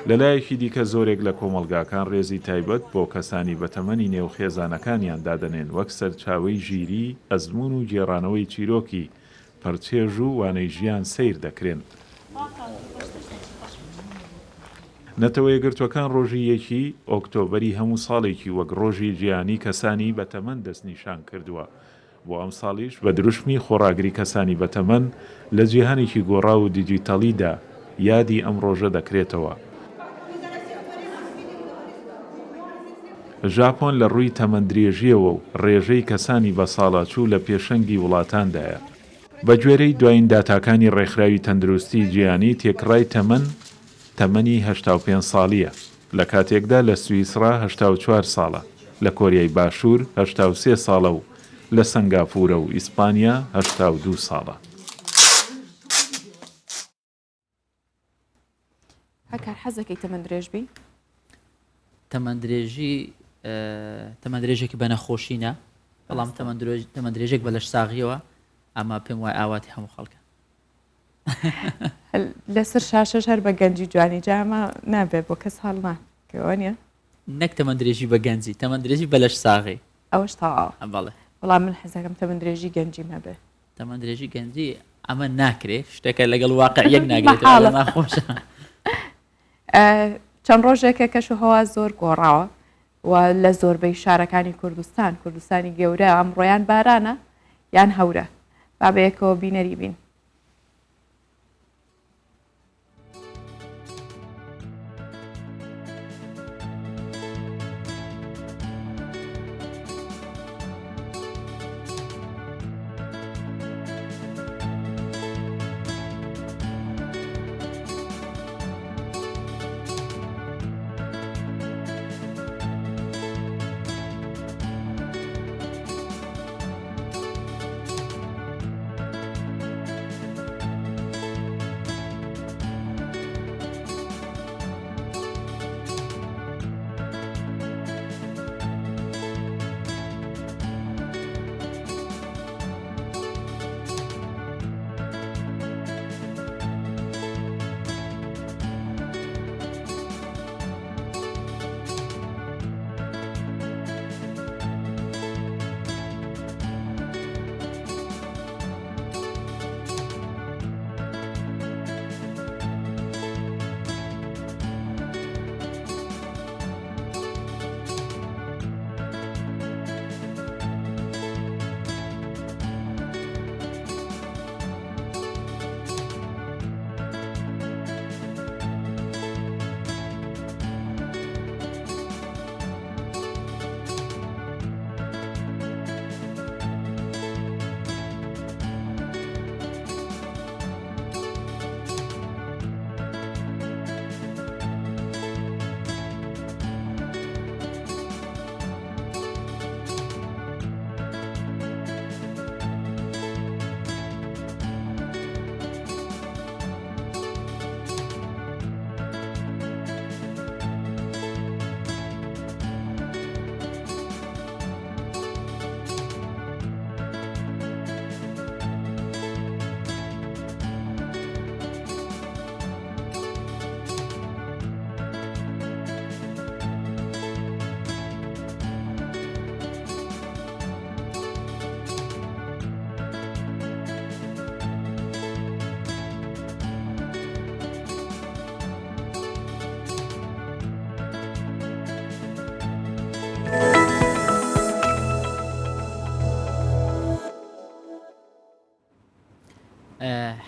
لەلایەکی دیکە زۆرێک لە کۆمەڵگاکان رێزی تایبەت بۆ کەسانی بەتەمەنی نێو خێزانەکانیان دادەنێن وەک سەرچاوەی ژیری، ئەزموون و گێڕانەوەی چیرۆکی پڕ چێژ و وانەی ژیان سەیر دەکرێن. نەتەوەیەکگرتووەکان ڕۆژی یەکی ئۆکتۆبەری هەموو ساڵێکی وەک ڕۆژی جیهانی کەسانی بەتەمەن دەستنیشان کردووە، بۆ ئەمساڵیش بە دروشمی خۆڕاگری کەسانی بەتەمەن لە جیهانێکی گۆڕاو و دیجیتەڵیدا یادی ئەم ڕۆژە دەکرێتەوە. ژاپۆن لە ڕووی تەمەندرێژییەوە و ڕێژەی کەسانی بەساڵاچوو لە پێشەنگی وڵاتاندایە. بەگوێرەی دوایین داتاکانی ڕێکخراوی تەندروستیی جیهانی تێکڕای تەمەن تەمەنی 85 ساڵییە، لە کاتێکدا لە سویسڕا 84 ساڵە، لە کۆریای باشوور 83 ساڵە و لە سەنگافورە و ئیسپانیا 82 ساڵە. هەکار حەزەکەی تەمەن درێژ بی؟ تەمەن درێژی تەمەن درێژێکی بە نەخۆشینە بەڵام تەمەن درێژێک بە لەش ساغیەوە ئەمە پێم وای ئاواتی هەموو خەڵکە لەسەر شاشەش هەر بە گەنجی جوانی جامە نابێت بۆ کەس هەڵ ناکەوە نیە نەک تەمەن درێژی بە گەنجی تەمەن درێژی بە لەش ساغی ئەوەش تەواوە بەڵێ وەڵام من حەزەکەم تەمەن درێژی گەنجیم هەبێ تەمەن درێژی گەنجی ئەمە ناکرێ شتەکە لەگەڵ واقع یەک ناگرێتەوە ناخۆشە چەند ڕۆژێکە کەش و هەوا زۆر گۆڕاوە و لە زۆربەی شارەکانی کوردستان کوردستانی گەورە ئەمڕۆیان بارانە یان هەورە با بەیەکەوە بینەری بین.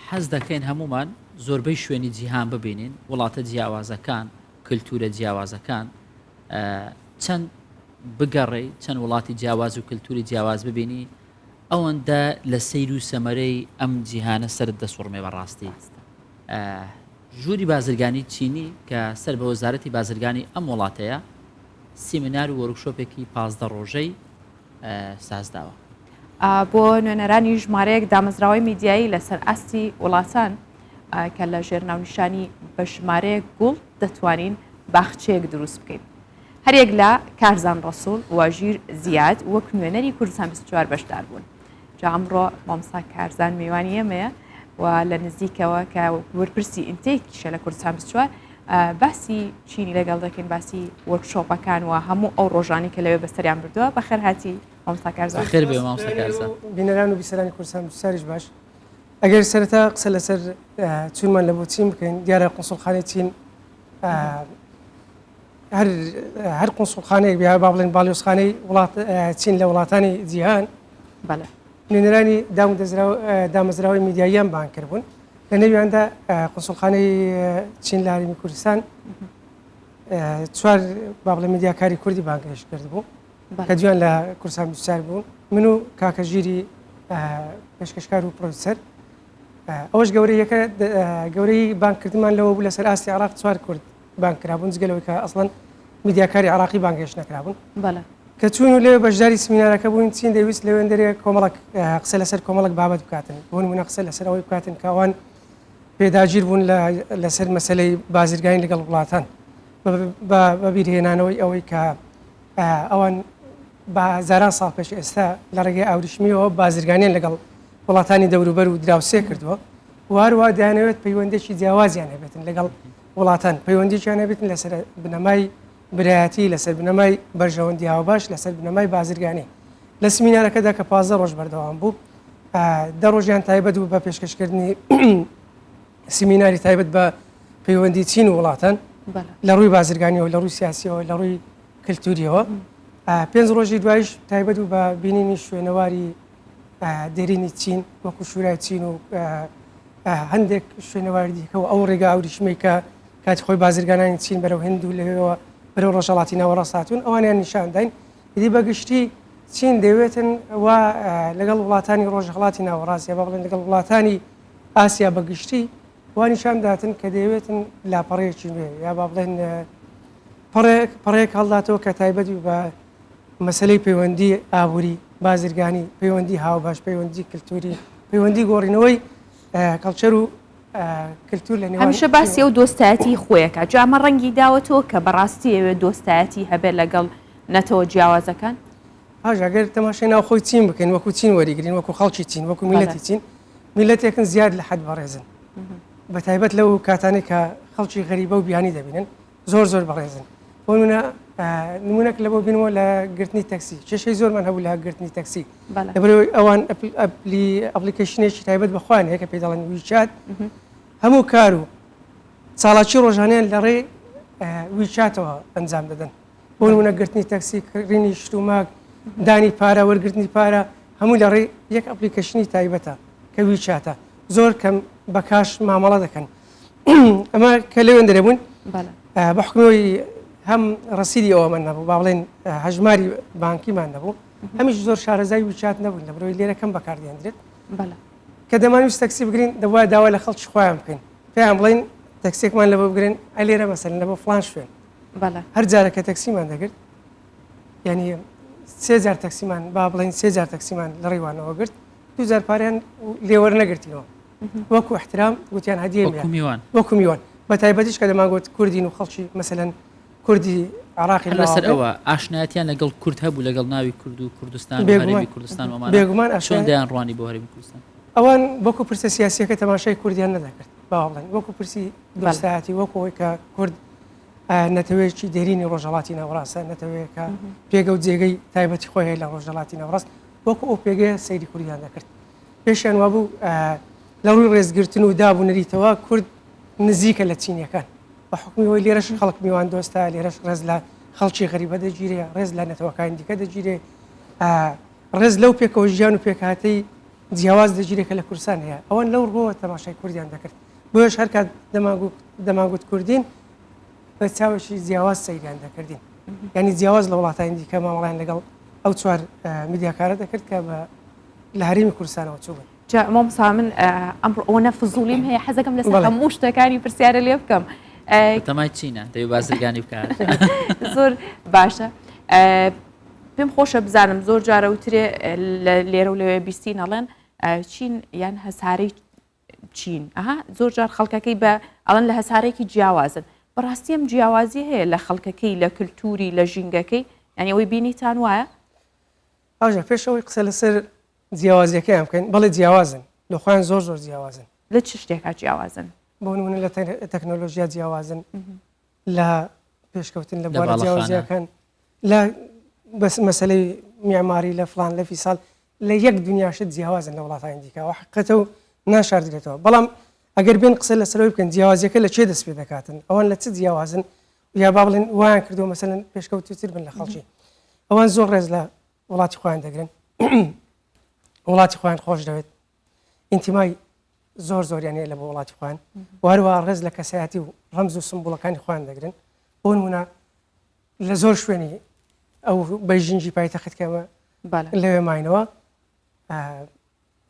حەز دەکەین هەمومان زۆربەی شوێنی جیهان ببینین، وڵاتە جیاوازەکان، کلتورە جیاوازەکان، چەند بگەڕێی چەند وڵاتی جیاواز و کلتوری جیاواز ببینی ئەوەندە لە سەیر و سەمەرەی ئەم جیهانە سەرت دەسوڕمێ بەڕاستی ژووری بازرگانی چینی کە سەر بە وەزارەتی بازرگانی ئەم وڵاتەیە سیمینار و وۆرکشۆپێکی 15 ڕۆژەی سازداوە. بۆ نوێنەرانی ژمارەیەک دامەزراوەی میدیایی لەسەر ئاستی وڵاتان کە لە ژێر ناونیشانی بە ژمارەیەک گوڵ دەتوانین باخچەیەک دروست بکەین. هەریەک لە کارزان ڕەسوڵ و ژیر زیاد وەک نوێنەری کوردستان 24 بەشدار بوون. جا ئەمڕۆ مامۆستا کارزان میوانی ئێمەیە و لە نزیکەوە کە وەرپرسی intake یشە لە کوردستان 24 باسی چینی لەگەڵ دەکەین باسی وۆرکشۆپەکان و هەموو ئەو ڕۆژانی کە لەوێ بەسەریان بردووە بەخێرهاتی مامۆستا کارزان. بەخێر بێ مامۆستا کارزان. بینەران و بیسەرانی کوردستان 24 باش ئەگەر سەرەتا قسە لەسەر چوونمان لە بۆ چین بکەین دیارە قونسوڵخانەی چین هەر هەر قونسوڵخانەیەک بێ با بڵێن باڵیۆزخانەی وڵات چین لە وڵاتانی جیهان بەڵێ نوێنەرانی دام و دامەزراوەی میدیاییان بانگ کردبوون لە نێویاندا قونسوڵخانەی چین لە هەرێمی کوردستان چوار با بڵێن میدیاکاری کوردی بانگهێشت کردبوو کە دویان لە کوردستان 24 بوون من و کاکە ژیری پێشکەشکار و producer ئەوەش گەورەیەکە گەورەی بانگکردنمان لەوە بوو لەسەر ئاستی عراق چوار کورد بانگ کرابوون جگە لەوەی کە ئەسڵەن میدیاکاری عراقی بانگهێشت نەکرابوون کە چوون و لەوێ بەشداری سمینارەکە بووین چین دەویست لەوێندەرێ کۆمەڵک قسە لەسەر کۆمەڵک بابەت بکاتن بۆ نمونە قسە لەسەر ئەوەی بکاتن کە ئەوان پێداگیر بوون لەسەر مەسلەی بازرگانی لەگەڵ وڵاتان بە بیرهێنانەوەی ئەوەی کە ئەوان بە هەزاران ساڵ پێش ئێستا لە ڕێگەی ئاوریشمیەوە بازرگانیان لەگەڵ وڵاتانی دەوروبەر و دراوسێ کردووە و هەروە دەیانەوێت پەیوەندێکی جیاوازیان هەبێتن لەگەڵ وڵاتان پەیوەندییان هەبێتن لەسەر بنەمای برایەتی لەسەر بنەمای بەرژەوەندی هاوبەش لەسەر بنەمای بازرگانی لە سمینارەکەدا کە 15 ڕۆژ بەردەوام بوو دە ڕۆژیان تایبەت بوو بە پێشکەشکردنی سیمیناری تایبەت بە پەیوەندی چین و وڵاتان لە ڕووی بازرگانیەوە لە ڕووی سیاسیەوە لە ڕووی کللتوریەوە پێنج ڕۆژی دوایش تایبەت و بە بینینی شوێنەواری دێرینی چین وەکو شورای چین و هەندێک شوێنەواری دیکە و ئەو ڕێگا ئەوریشمەی کە کاتی خۆی بازرگانانی چین بەرەو هند و لەوێوە بەرەو ڕۆژهەڵاتی ناوەڕاست هاتوون ئەوانیان نیشانداین ئیدی بەگشتی چین دەیەوێتن و لەگەڵ وڵاتانی ڕۆژهەڵاتی ناوەڕاست یا با بڵێن لەگەڵ وڵاتانی ئاسیا بەگشتی وا نیشان بداتن کە دەیەوێتن لاپەڕەیەکی نوێ یا با بڵێن پەڕێک پەڕەیەک هەڵداتەوە کە تایبەت بە مەسەلەی پەیوەندی ئابووری، بازرگانی، پەیوەندی هاوبەش، پەیوەندی کلتوری، پەیوەندی گۆڕینەوەی culture و کلتور لە نێوان هەمیشە باسی ئەو دۆستایەتی خۆیەکە جا ئەمە ڕەنگی داوەتەوە کە بەڕاستی ئەوێ دۆستایەتی هەبێت لەگەڵ نەتەوە جیاوازەکان؟ باش ئەگەر تەماشای ناوخۆی چین بکەین وەکو چین وەریگرین وەکو خەڵکی چین وەکو میلەتی چین میلەتێکن زیاد لە حەد بەڕێزن بە تایبەت لەو کاتانەی کە خەڵکی غەریبە و بیانی دەبینن زۆر زۆر بەڕێزن بۆ نمونە نمونەک لە بۆ بینەوە لە گرتنی تەکسی کێشەی زۆرمان هەبوو لە گرتنی تەکسی لەبەرەوەی ئەوان ئەپلی application ێکی تایبەت بە خۆیان هەیە کە پێی دەڵێن WeChat هەموو کار و چالاکی ڕۆژانیان لە ڕێی WeChat ەوە ئەنجام دەدەن بۆ نمونە گرتنی تەکسی کڕینی شتوماک دانی پارە وەرگرتنی پارە هەموو لە ڕێی یەک application ی تایبەتە کە WeChat ە زۆر کەم بە cash مامەڵە دەکەن ئەمە کە لەوێندەرێ بوون بە حکومەوەی هەم ڕەسیدی ئەوەمان نەبوو با بڵێن هەژماری بانکیمان نەبوو هەمیش زۆر شارەزای WeChat نەبوون لە برۆی لێرە کەم بەکاردێندرێت کە دەمانویست تەکسی بگرین دەبووە داوا لە خەڵکی خۆیان بکەین پێیان بڵین تەکسێکمان لە بۆ بگرن ئەی لێرە مەسەلەن لە بۆ فڵان شوێن هەر جارە کە تەکسیمان دەگرت یعنی سێ جار تەکسیمان با بڵین سێ جار تەکسیمان لە ڕێوانەوە گرت دوو جار پاریان لێوەرنەگرتینەوە وەکو احترام گوتیان هەدیە وەکو میوان وەکو میوان بە تایبەتیش کە دەمانگوت کوردین و خەڵکی مەسەلەن کوردی عراقی لەسەر ئەوە ئاشنایەتیان لەگەڵ کورد هەبوو لەگەڵ ناوی کورد و کوردستان و هەرێمی کوردستان و ئەمانە بێگومان چۆن دەیان ڕوانی بۆ هەرێمی کوردستان ئەوان وەکو پرسە سیاسیەکە تەماشای کوردیان نەدەکرد با بڵێن وەکو پرسی دۆستایەتی وەکو ئەوەی کە کورد نەتەوەیەکی دێرینی ڕۆژهەڵاتی ناوەڕاستە نەتەوەیەکە پێگە و جێگەی تایبەتی خۆی هەیە لە ڕۆژهەڵاتی ناوەڕاست وەکو ئەو پێگەیە سەیری کوردیان دەکرد پێشیان وابوو لە ڕووی ڕێزگرتن و داب و نەریتەوە کورد نزیکە لە چینیەکان بە حوکمی ئەوەی لێرەش خەڵک میوان دۆستە لێرەش ڕێز لە خەڵکی غەریبە دەگیرێ ڕێز لە نەتەوەکانی دیکە دەگیرێ ڕێز لەو پێکەوە ژیان و پێکهاتەی جیاواز دەگیرێت کە لە کوردستان هەیە. ئەوان لەو ڕووەوە تەماشای کوردیان دەکرد. بۆیەش هەر کات دەمانگوت کوردین، بە چاوێکی جیاواز سەیریان دەکردین. یانی جیاواز لە وڵاتانی دیکە مامەڵەیان لەگەڵ ئەو چوار میدیاکارە دەکرد کە بە لە هەرێمی کوردستانەوە چووبوون. جا مامۆستا من ئەمڕۆ ئەوەنە فزوڵیم هەیە حەزەکەم لەسەر هەموو شتەکانی پرسیارە لێ بکەم. تەمای چینە دەوێ بازرگانی بکات. زۆر باشە. پێم خۆشە بزانم زۆر جارە وترێ لێرە و لەوێ بیستین ئەڵێن چین یان هەسارەی چین ئەها زۆر جار خەڵکەکەی بە ئەڵەن لە هەسارێکی جیاوازن بەڕاستی ئەم جیاوازی هەیە لە خەڵکەکەی لە کللتوری لە ژینگەکەی یانی ئەوەی بینیتان وایە؟ ئاژە پێش ئەوەی قسە لەسەر جیاوازیەکەیان بکەین بەڵێ جیاوازن لە خۆیان زۆر زۆر جیاوازن لە چ شتێکا جیاوازن؟ بۆ نمونە لە تەکنۆلۆژیا جیاوازن لە پێشکەوتن لە بوارە جیاوازیەکان لە بەس مەسەلەی میعماری لە فلان لە فیسال لە یەک دنیا شت جیاوازن لە وڵاتانی دیکە ئەوە حەقیقەتە و ناشاردرێتەوە بەڵام ئەگەر بێن قسە لەسەرەوەی بکەن جیاوازیەکە لە چێ دەست پێ دەکاتن ئەوان لە چ جیاوازن یا با بڵێن وایان کردو مەسەلەن پێشکەوتوتر بن لە خەڵکی ئەوان زۆر ڕێز لە وڵاتی خۆیان دەگرن وڵاتی خۆیان خۆش دەوێت ئینتیمای زۆر زۆریان هەیە لە بۆ وڵاتی خۆیان و هەروەها ڕێز لە کەسایەتی و ڕەمز و سمبوڵەکانی خۆیان دەگرن بۆ نمونە لە زۆر شوێنی ئەو بەیژینگی پایتەخت کە ئەمە لەوێ ماینەوە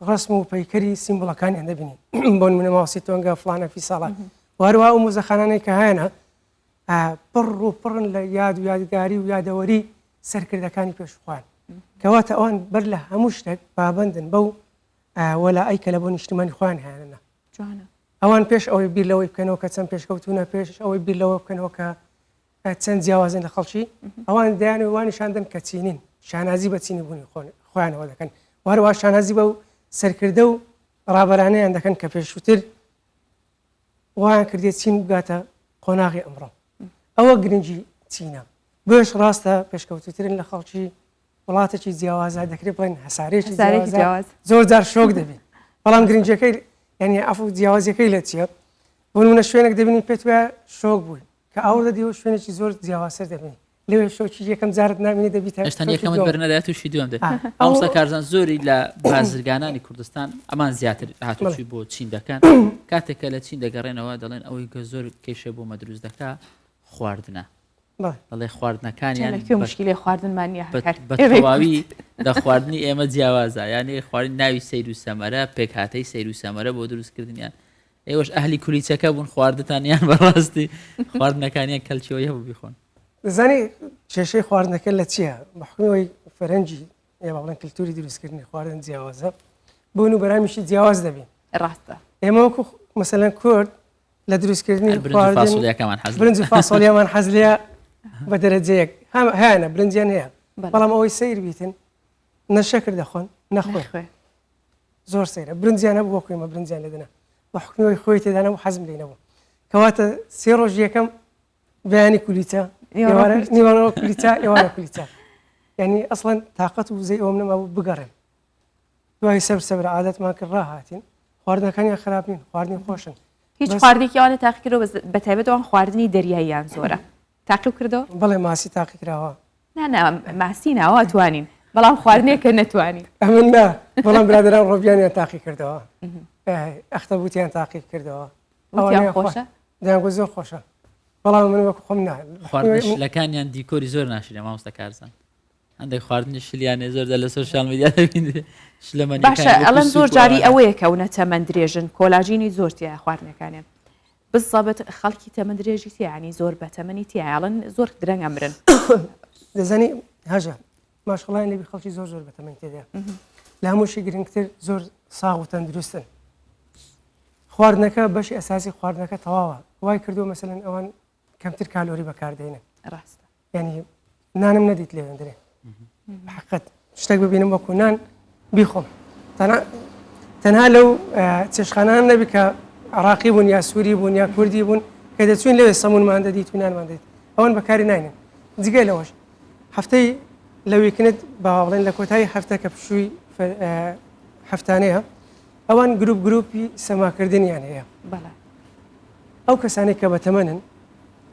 ڕسم و پەیکەری سیمبولەکانیان دەبینین بۆ نمونە ماوسی تۆنگە فلانە فی ساڵە وهروە ئەو موزەخانانەی کە هەیەە پڕ و پڕن لە یاد و یادگاری و یادەوەری سەرکردەکانی پێشخوان کەواتە ئەوان بەر لە هەموو شتێک پابندن بەو وەلائەی کە لە بۆ نیشتیمانی خۆیان هەیانە. جوانە. ئەوان پێش ئەوەی بیر لەوەی بکەنەوە کە چەند پێشکەوتوونە، پێش ئەوەی بیر لەوە بکەنەوە کە چەند جیاوازن لە خەڵکی، ئەوان دەیانەوێت وا نیشان دەن کە چینین، شانازی بە چینی بوونی خۆیانەوە دەکەن و هەروەها شانازی بەو سەرکردە و ڕابەرانەیان دەکەن کە پێشووتر وایان کردیە چین بگاتە قۆناغی ئەمڕۆ. ئەوە گرنگی چینە. بۆیەش ڕاستە پێشکەوتووترن لە خەڵکی وڵاتێکی جیاوازە دەکرێت بڵێن هەسارێکی جیاواز زۆر جار شۆک دەبین بەڵام گرنگەکەی یعنی ئەف جیاوازیەکەی لە چییە بۆ نمونە شوێنێک دەبینی پێت وایە شۆک بووی کە ئاوڕ دەدیەوە شوێنێکی زۆر جیاوازتر دەبینی لەوێ شۆکی یەکەم جارت نامینێ دەبیتە هێشتا یەکەمت بەرنەدایە تووشی دووەم دێت مامۆستا کارزان زۆری لە بازرگانانی کوردستان ئەمان زیاتر هاتوچوی بۆ چین دەکەن کاتێک کە لە چین دەگەڕێنەوە دەڵێن ئەوەی کە زۆر کێشە بۆ مە دروست دەکا خواردنە دەڵێ خواردنەکانیان لە مشکلی خواردنمان نیە بە تەواوی لە خواردنی ئێمە جیاوازە یانێ خواردن ناوی سیر و سەمەرە پێکهاتەی سیر و سەمەرە بۆ دروستکردنیان ئێوەش ئەهلی کولیچەکە بوون خواردتان یان بەڕاستی خواردنەکانیان کەلچەوەی هەبوو بیخۆن دەزانی کێشەی خواردنەکە لە چییە بە حکومی فەرەنجی یا بڵێن کللتوری دروستکردنی خواردن جیاوازە بوون و بەرامیشی جیاواز دەبین ڕاستە ئێمە وەکو مەسەلەن کورد لە دروستکردنی برنج و فاسۆلیاکەمان حەز برنج و فاسۆلیامان حەز لێیە بە دەرەجەیەک هەیانە برنجیان هەیە بەڵام ئەوەی سەیر بیتن نە شەکر دەخۆن نەخۆی زۆر سەیرە برنجیان هەبوو وەکو ئێمە برنجیان لێ دەنا بە حکومی خۆی تێدا نەبوو حەزم لێی نەبوو کەواتە سێ ڕۆژ یەکەم بەیانی کولیچە نیوەڕۆ کولیچە ئێوارە کولیچە یعنی ئەسڵەن تاقەت و وزەی ئەوم نەمابوو بگەڕێم دوای سەبر سەبر عادەتمان کرد ڕاهاتین خواردنەکانیان خراپ نین خواردنی خۆشن هیچ خواردێکی ئەوانە تاقیکردەوە بە تایبەت ئەوان خواردنی دەریاییان زۆرە تاقی کردەوە بەڵێ ماسی تاقی کراوە نا ماسی ناوە توانین بەڵام خواردنێک کە نەتوانین ئەمن نا بەڵام برادران ڕۆبیانیان تاقی کردەوە ئەختەبوتیان تاقی کردەوە خۆشە دەیانگوت زۆر خۆشە بەڵام من وەکو خۆم نا خواردنە شلەکانیان دیکۆری زۆر ناشرێ مامۆستا کارزان هەندێک خواردنی شلیانێ زۆر لە سۆشیال میدیا دەبینرێ شلەمەنیەکان باشە ئەڵێن زۆر جاری ئەوەیە کە ئەونە تەمەن درێژن کۆلاجینی زۆر تیایە خواردنەکانیان بزەبت خەڵکی تەمەن درێژی تیایە ینی زۆر بە تەمەنی تیایە ئەڵێن زۆر درەنگ ئەمرن. دەزانی هەژە ماشەڵڵایان لێبی خەڵکی زۆر زۆر بەتەمەنی تێدایە لە هەمووشی گرنگتر زۆر ساغ و تەندروستن خواردنەکە بەشی ئەساسی خواردنەکە تەواوە وای کردو مەسەلەن ئەوان کەمتر کالۆری بەکاردێنن ڕاستە یعنی نانم نەدیت لێوێندرێ حقت شتێک ببینم وەکو نان بیخۆم تەنها لەو چێشخانان نەبی کە عراقی بوون یا سووری بوون یا کوردی بوون کە دەچوین لەوێ سەمونمان دەدیت و نانمان دەیت ئەوان بەکاری ناینن جگە لەوەش هەفتەی لە weekend با بڵێن لە کۆتایی هەفتە کە پشووی هەفتانەیە ئەوان گروپ گروپی سەماکردنیان هەیە ئەو کەسانێک کە بەتەمەنن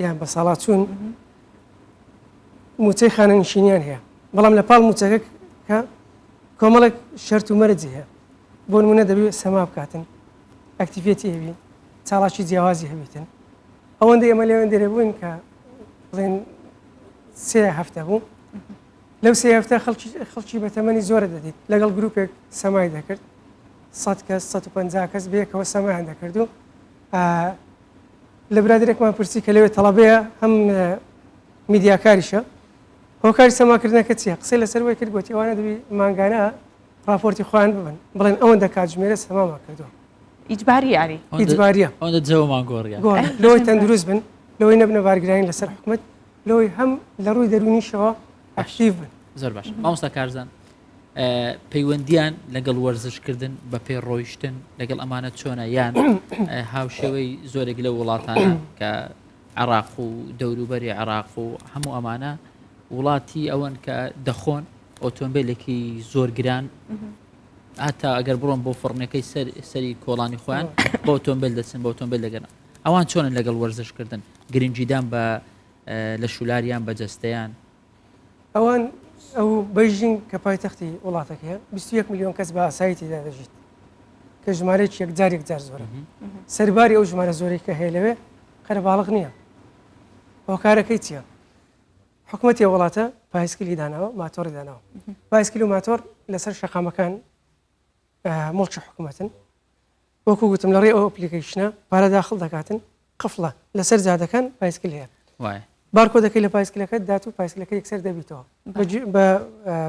یان بە ساڵاچوون موچەی خانەنشینیان هەیە بەڵام لە پاڵ موچەکە کە کۆمەڵێک شەرت و مەرجی هەیە. بۆ نمونە دەبێ سەما بکاتن activity هەبی چاڵاکی جیاوازی هەبیتن ئەوەندە ئێمە لەوێن دەرێ بووین کە بڵێن سێ هەفتە بوو لەو سێ هەفتە خەڵکی خەڵکی بە تەمەنی زۆرە دەدیت لەگەڵ گروپێک سەمای دەکرد 100 کەس 150 کەس بەیەکەوە سەمایان دەکرد و لە برادێکمان پرسی کە لەوێ تەڵەبەیە هەم میدیاکاریشە هۆکاری سەماکردنەکە چییە قسەی لەسەر وەی کرد گوتی ئەوانە دەبی مانگانە ڕاپۆرتی خۆیان ببن بڵێن ئەوەندە کاتژمێرە سەمامان کردووە. ئیجباری یاری. ئیجباریە. ئەوەندە جەومان گۆڕیە. گۆڕ لەوەی تەندروست بن لەوەی نەبنە بارگرانی لەسەر حکومەت لەوەی هەم لە ڕووی دەروونیشەوە active بن. زۆر باش مامۆستا کارزان پەیوەندیان لەگەڵ وەرزشکردن بە پێ ڕۆیشتن لەگەڵ ئەمانە چۆنە یان هاوشێوەی زۆرێک لە وڵاتانە کە عراق و دەوروبەری عراق و هەموو ئەمانە وڵاتی ئەوەن کە دەخۆن ئۆتۆمبیلێکی زۆر گران هەتا ئەگەر بڕۆن بۆ فڕنەکەی سەر سەری کۆڵانی خۆیان بۆ ئۆتۆمبیل دەچن بۆ ئۆتۆمبیل دەگەن ئەوان چۆنن لەگەڵ وەرزشکردن گرنگیدان بە لە شولاریان بە جەستەیان ئەوان ئەو بەیژینگ کە پایتەختی وڵاتەکەیە 21 میلیۆن کەس بە ئاسایی تێدا دەژیت کە ژمارەیەکی یەکجار یەکجار زۆرە سەرباری ئەو ژمارە زۆرەی کە هەیە لەوێ قەرەباڵغ نییە هۆکارەکەی چییە؟ حکومەتی ئەو وڵاتە پایسکلی داناوە ماتۆڕی داناوە پایسکل و ماتۆڕ لەسەر شەقامەکان موڵکی حکوومەتن وەکو گوتم لە ڕێ ئەو application ە پارە داخڵ دەکاتن قفڵە لەسەر جادەکان پایسکل هەیە بارکۆدەکەی لە پایسکلەکە دات و پایسکلەکە یەکسەر دەبیتەوە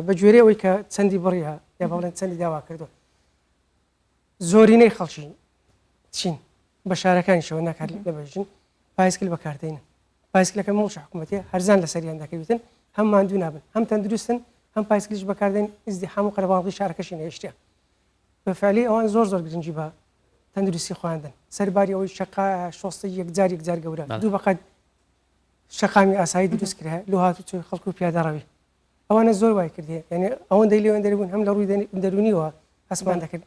بە گوێرەی ئەوەی کە چەندی بڕیە یا بەڵێن چەندی داوا کردو زۆرینەی خەڵکی چین بە شارەکانیشەوە نەک هەر لە بەیژین پایسکل بەکاردێنن پایسکلەکە موڵکی حکوومەتیە هەرزان لەسەریان دەکەویتن هەم ماندوو نابن هەم تەندروستن هەم پایسکلیش بەکاردێن ئیزدیحام و قەرەباڵغی شارەکەشی نەهێشتە بە فعلی ئەوان زۆر زۆر گرنگی بە تەندروستی خۆیان دەن سەرباری ئەوەی شەقا شۆستە یەکجار یەکجار گەورە دوو بەقەد شەقامی ئاسایی دروست کرا لۆ هاتوچۆی خەڵک و پیادەڕەوی ئەوانە زۆر وای کردێ یعنی ئەوەندەی لێوەن دەربوون هەم لە ڕووی دەرونیەوە هەستمان دەکرد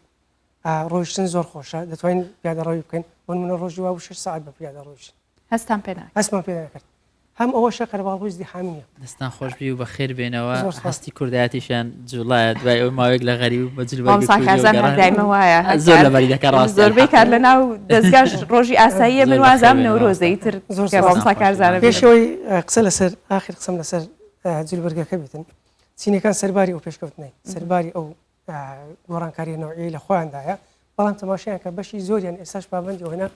ڕۆیشتن زۆر خۆشە دەتوانین پیادەڕەوی بکەین بۆ نمونە ڕۆژی وا بوو شەش سەعات بە پیادە ڕۆیشتین هەستان پێ ناکرد هەستمان پێ ناکرد هەم ئەوەشە قەرەباڵغی ئیزدیحامی نییە. دەستان خۆش بی و بەخێر بێنەوە زۆر سپاس. هەستی کوردایەتیشیان جوڵایە دوای ئەوەی ماوەیەک لە غەریب و بە جل بەرگی مامۆستا کوردیەوە کارزان هەر گەڕان دایمە وایە هەر زۆر کار لەبەری دەکا ڕاستە زۆربەی کات لە ناو دەزگاش ڕۆژی ئاساییە من زۆر بەخێر وازام بێنەوە نەورۆزە ئیتر زۆر کە سپاس. مامۆستا دەستان خۆش بی. کارزانە پێش بینم. ئەوەی قسە لەسەر ئاخر قسەم لەسەر جلوبەرگەکە بێتن چینەکان سەرباری ئەو پێشکەوتنەی سەرباری ئەو گۆڕانکاریە نەوعیەی لە خۆیاندایە بەڵام تەماشایان کە بەشی زۆریان ئێستاش پابەندی ئەوەنە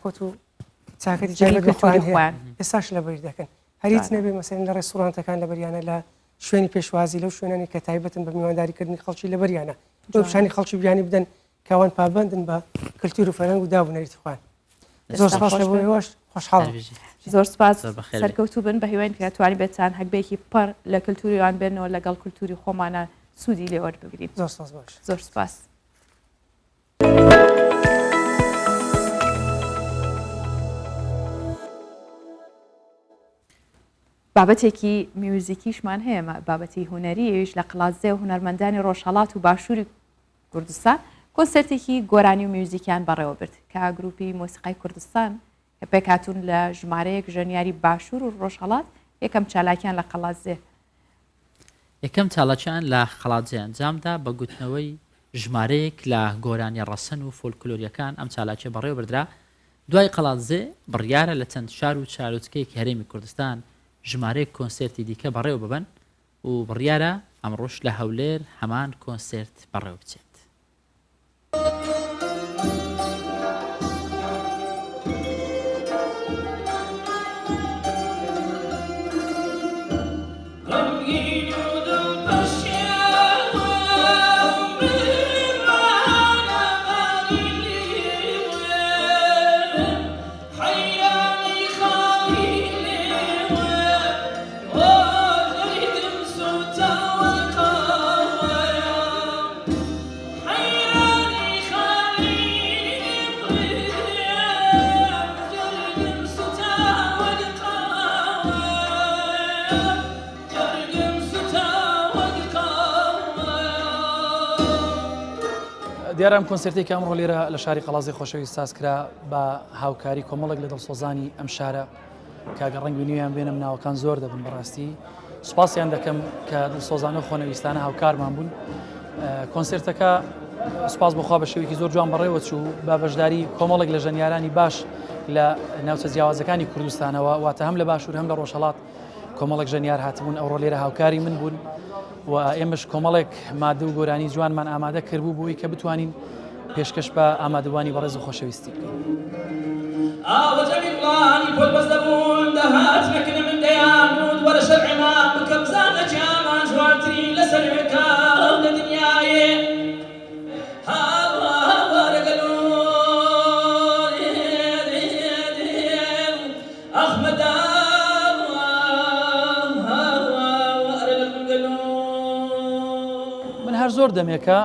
کۆت و چاکەتی تایبەت بە خۆیان هەیە ئێستاش لەبەری دەکەن هەر هیچ نەبێ مەسەلەن لە ڕێستورانتەکان لەبەریانە لە شوێنی پێشوازی لەو شوێنانی کە تایبەتن بە میوانداریکردنی خەڵکی لەبەریانە بۆ پیشانی خەڵکی بیانی بدەن کە ئەوان پابەندن بە کلتور و فەرهەنگ و داب و نەریتی خۆیان. زۆر سپاس لە بۆ ئێوەش خۆشحاڵم. زۆر سپاس سەرکەوتوو بن بە هیواین کە توانیبێتان هەگبەیەکی پڕ لە کلتوریان بێنەوە لەگەڵ کلتوری خۆمانە سوودی لێ وەربگرین. زۆر سپاس باش. زۆر سپاس. بابەتێکی میوزیکیشمان هەیە بابەتی هونەری ئەویش لە قەڵادزێ و هونەرمەندانی ڕۆژهەڵات و باشووری کوردستان کۆنسێرتێکی گۆرانی و میوزیکیان بەڕێوەبرد کە گروپی مۆسیقای کوردستان کە پێکهاتوون لە ژمارەیەک ژەنیاری باشوور و ڕۆژهەڵات یەکەم چالاکیان لە قەڵادزێ یەکەم چالاکیان لە قەڵادزێ ئەنجامدا بە گوتنەوەی ژمارەیەک لە گۆرانیە ڕەسەن و فۆلکلۆریەکان ئەم چالاکیە بەڕێوەبردرا، دوای قەڵادزێ بڕیارە لە چەند شار و شارۆچکەیەکی هەرێمی کوردستان ژمارەیەک کۆنسێرتی دیکە بەڕێوەببەن و بڕیارە ئەمڕۆش لە هەولێر هەمان کۆنسێرت بەڕێوەبچێت. دیارە ئەم کۆنسێرتەی کە ئەمڕۆ لێرە لە شاری قەڵازی خۆشەویست ساز کرا بە هاوکاری کۆمەڵێک لە دڵسۆزانی ئەم شارە کاگە ڕەنگ بینیویان بێنم ناوەکان زۆر دەبن بەڕاستی سوپاسیان دەکەم کە دڵسۆزانە و خۆنەویستانە هاوکارمان بوون کۆنسێرتەکە سوپاس بۆ خوا بە شێوەیەکی زۆر جوان بەڕێوە چوو بە بەشداری کۆمەڵێک لە ژەنیارانی باش لە ناوچە جیاوازەکانی کوردستانەوە واتە هەم لە باشوور هەم لە ڕۆژهەڵات کۆمەڵێک ژەنیار هاتبوون ئەوڕۆ لێرە هاوکاری من بوون و ئێمەش کۆمەڵێک مادە و گۆرانی جوانمان ئامادە کردبوو بۆی کە بتوانین پێشکەش بە ئامادەبووانی بەڕێز و خۆشەویستی بکەین. ئاوەجەمی گوڵانی پۆل بەس دەبوون دەهاتنە کنە من دەیان وت وەرە شەرعمان بکە بزانە کێمان جوانترین لەسەر وێکاو لە دنیایێ هاوارە گەلۆ من هەر زۆر دەمێکە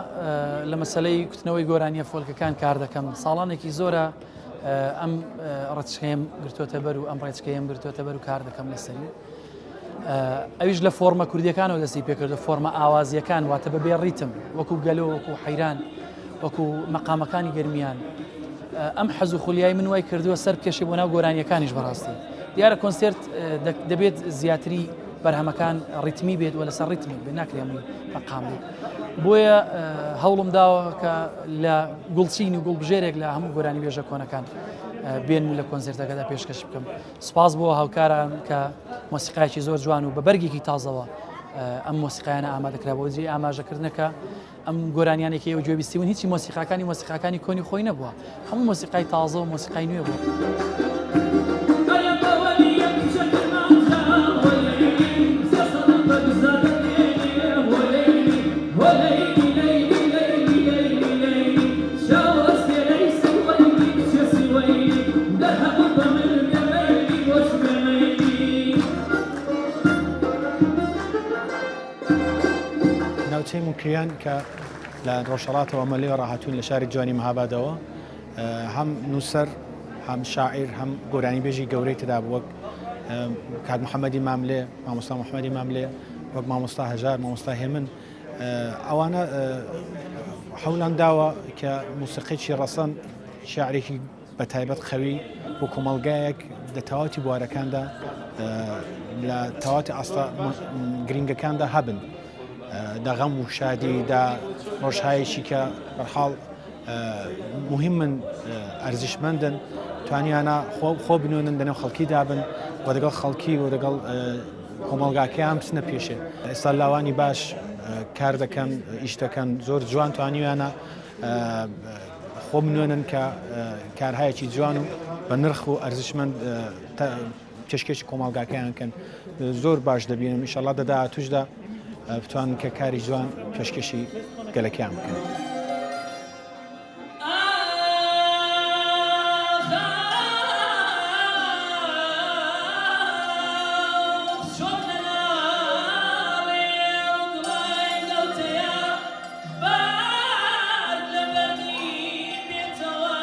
لە مەسلەی کوتنەوەی گۆرانیە فۆلکەکان کار دەکەم ساڵانێکی زۆرە ئەم ڕچکەیەم گرتوتە بەر و ئەم ڕێچکەیەم گرتوتە بەر و کار دەکەم لەسەری ئەویش لە فۆرمە کوردیەکانەوە دەستی پێکردو فۆرمە ئاوازیەکان واتە بە بێ ڕیتم وەکو گەلۆ وەکو حەیران وەکو مەقامەکانی گەرمیان ئەم حەز و خولیای من وای کردووە سەر بکێشێ بۆ ناو گۆرانیەکانیش بەڕاستی دیارە کۆنسێرت دەبێت زیاتری بەرهەمەکان ڕیتمی بێت و لەسەر ڕیتمێک بێت ناکرێ هەمووی مەقام بێت بۆیە هەوڵم داوە کە لە گوڵچین و گوڵبژێرێک لە هەموو گۆرانی بێژە کۆنەکان بێن و لە کۆنسێرتەکەدا پێشکەش بکەم سپاس بۆ هاوکاران کە مۆسیقایەکی زۆر جوان و بە بەرگێکی تازەوە ئەم مۆسیقایانە ئامادەکرا بۆ جێی ئاماژەکردنەکە ئەم گۆرانیانەی کە ئێوە گوێبیستی بوون هیچی مۆسیقاکانی مۆسیقاکانی کۆنی خۆی نەبووە هەموو مۆسیقای تازە و مۆسیقای نوێ بووە. ناوچەی موکریان کە لە ڕۆژهەڵاتەوە ئەمە لێوە ڕاهاتوون لە شاری جوانی مەهابادەوە هەم نووسەر هەم شاعیر هەم گۆرانیبێژی گەورەی تێدا بوو وەک کاک محەممەدی ماملێ مامۆستا محەممەدی ماملێ وەک مامۆستا هەژار مامۆستا هێمن ئەوانە حەولان داوە کە موسیقیی ڕەسەن شاعرێکی بە تایبەت قەوی بۆ کۆمەڵگایەک لە تەواوەتی بوارەکاندا لە تەواوەتی ئاستە گرنگەکاندا هەبن دە غەم و شادی دا ڕۆژهایەکی کە بەرحاڵ مهمن ئەرزشمەندن توانیانە خۆ بنوێنن لەنێو خەڵکی دابن و دەگەڵ خەڵکی و دەگەڵ کۆمەڵگاکەیان بچنە پێشێ ئێستا لاوانی باش کار دەکەن ئیش دەکەن زۆر جوان توانیویانە خۆ بنوێنن کە کارهایەکی جوان و بە نرخ و ئەرزشمەند پێشکێشی کۆمەڵگاکەیان کەن زۆر باش دەبینم ئیشەڵا دە داهاتوشدا بتوانن کە کاری جوان پێشکێشی گەلەکەیان بکەن. بارد لە بەردی بێتەوە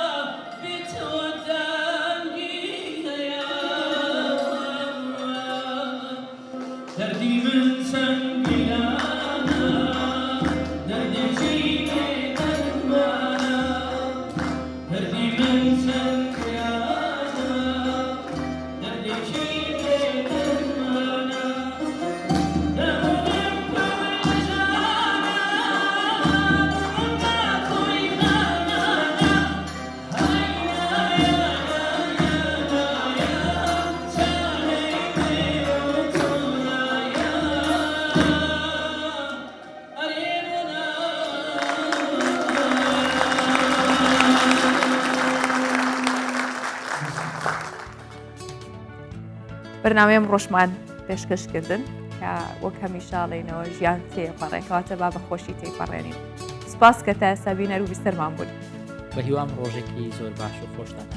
بێتەوە دەنگی هەیە دەردی من چەند گرانە دەردێکی بێ دەرمانە دەردی من چەند گرانە دەردێکی بێ دەرمانە دەمومم پڕ لە ژانە دڵم بە خۆی خانانە هەی نایە نایە نایە چارەی بێ و تۆ نایە ئەرێ بۆ نایە. بەرنامەی ئەمڕۆشمان پێشکەش کردن کە وەک هەمیشە ئەڵێینەوە ژیان تێپەڕێ کەواتە با بە خۆشی تێپەڕێنین سپاس کە تا ئێستا بینەر و بیسەرمان بوون. بە هیوام ڕۆژێکی زۆر باش و خۆشتان.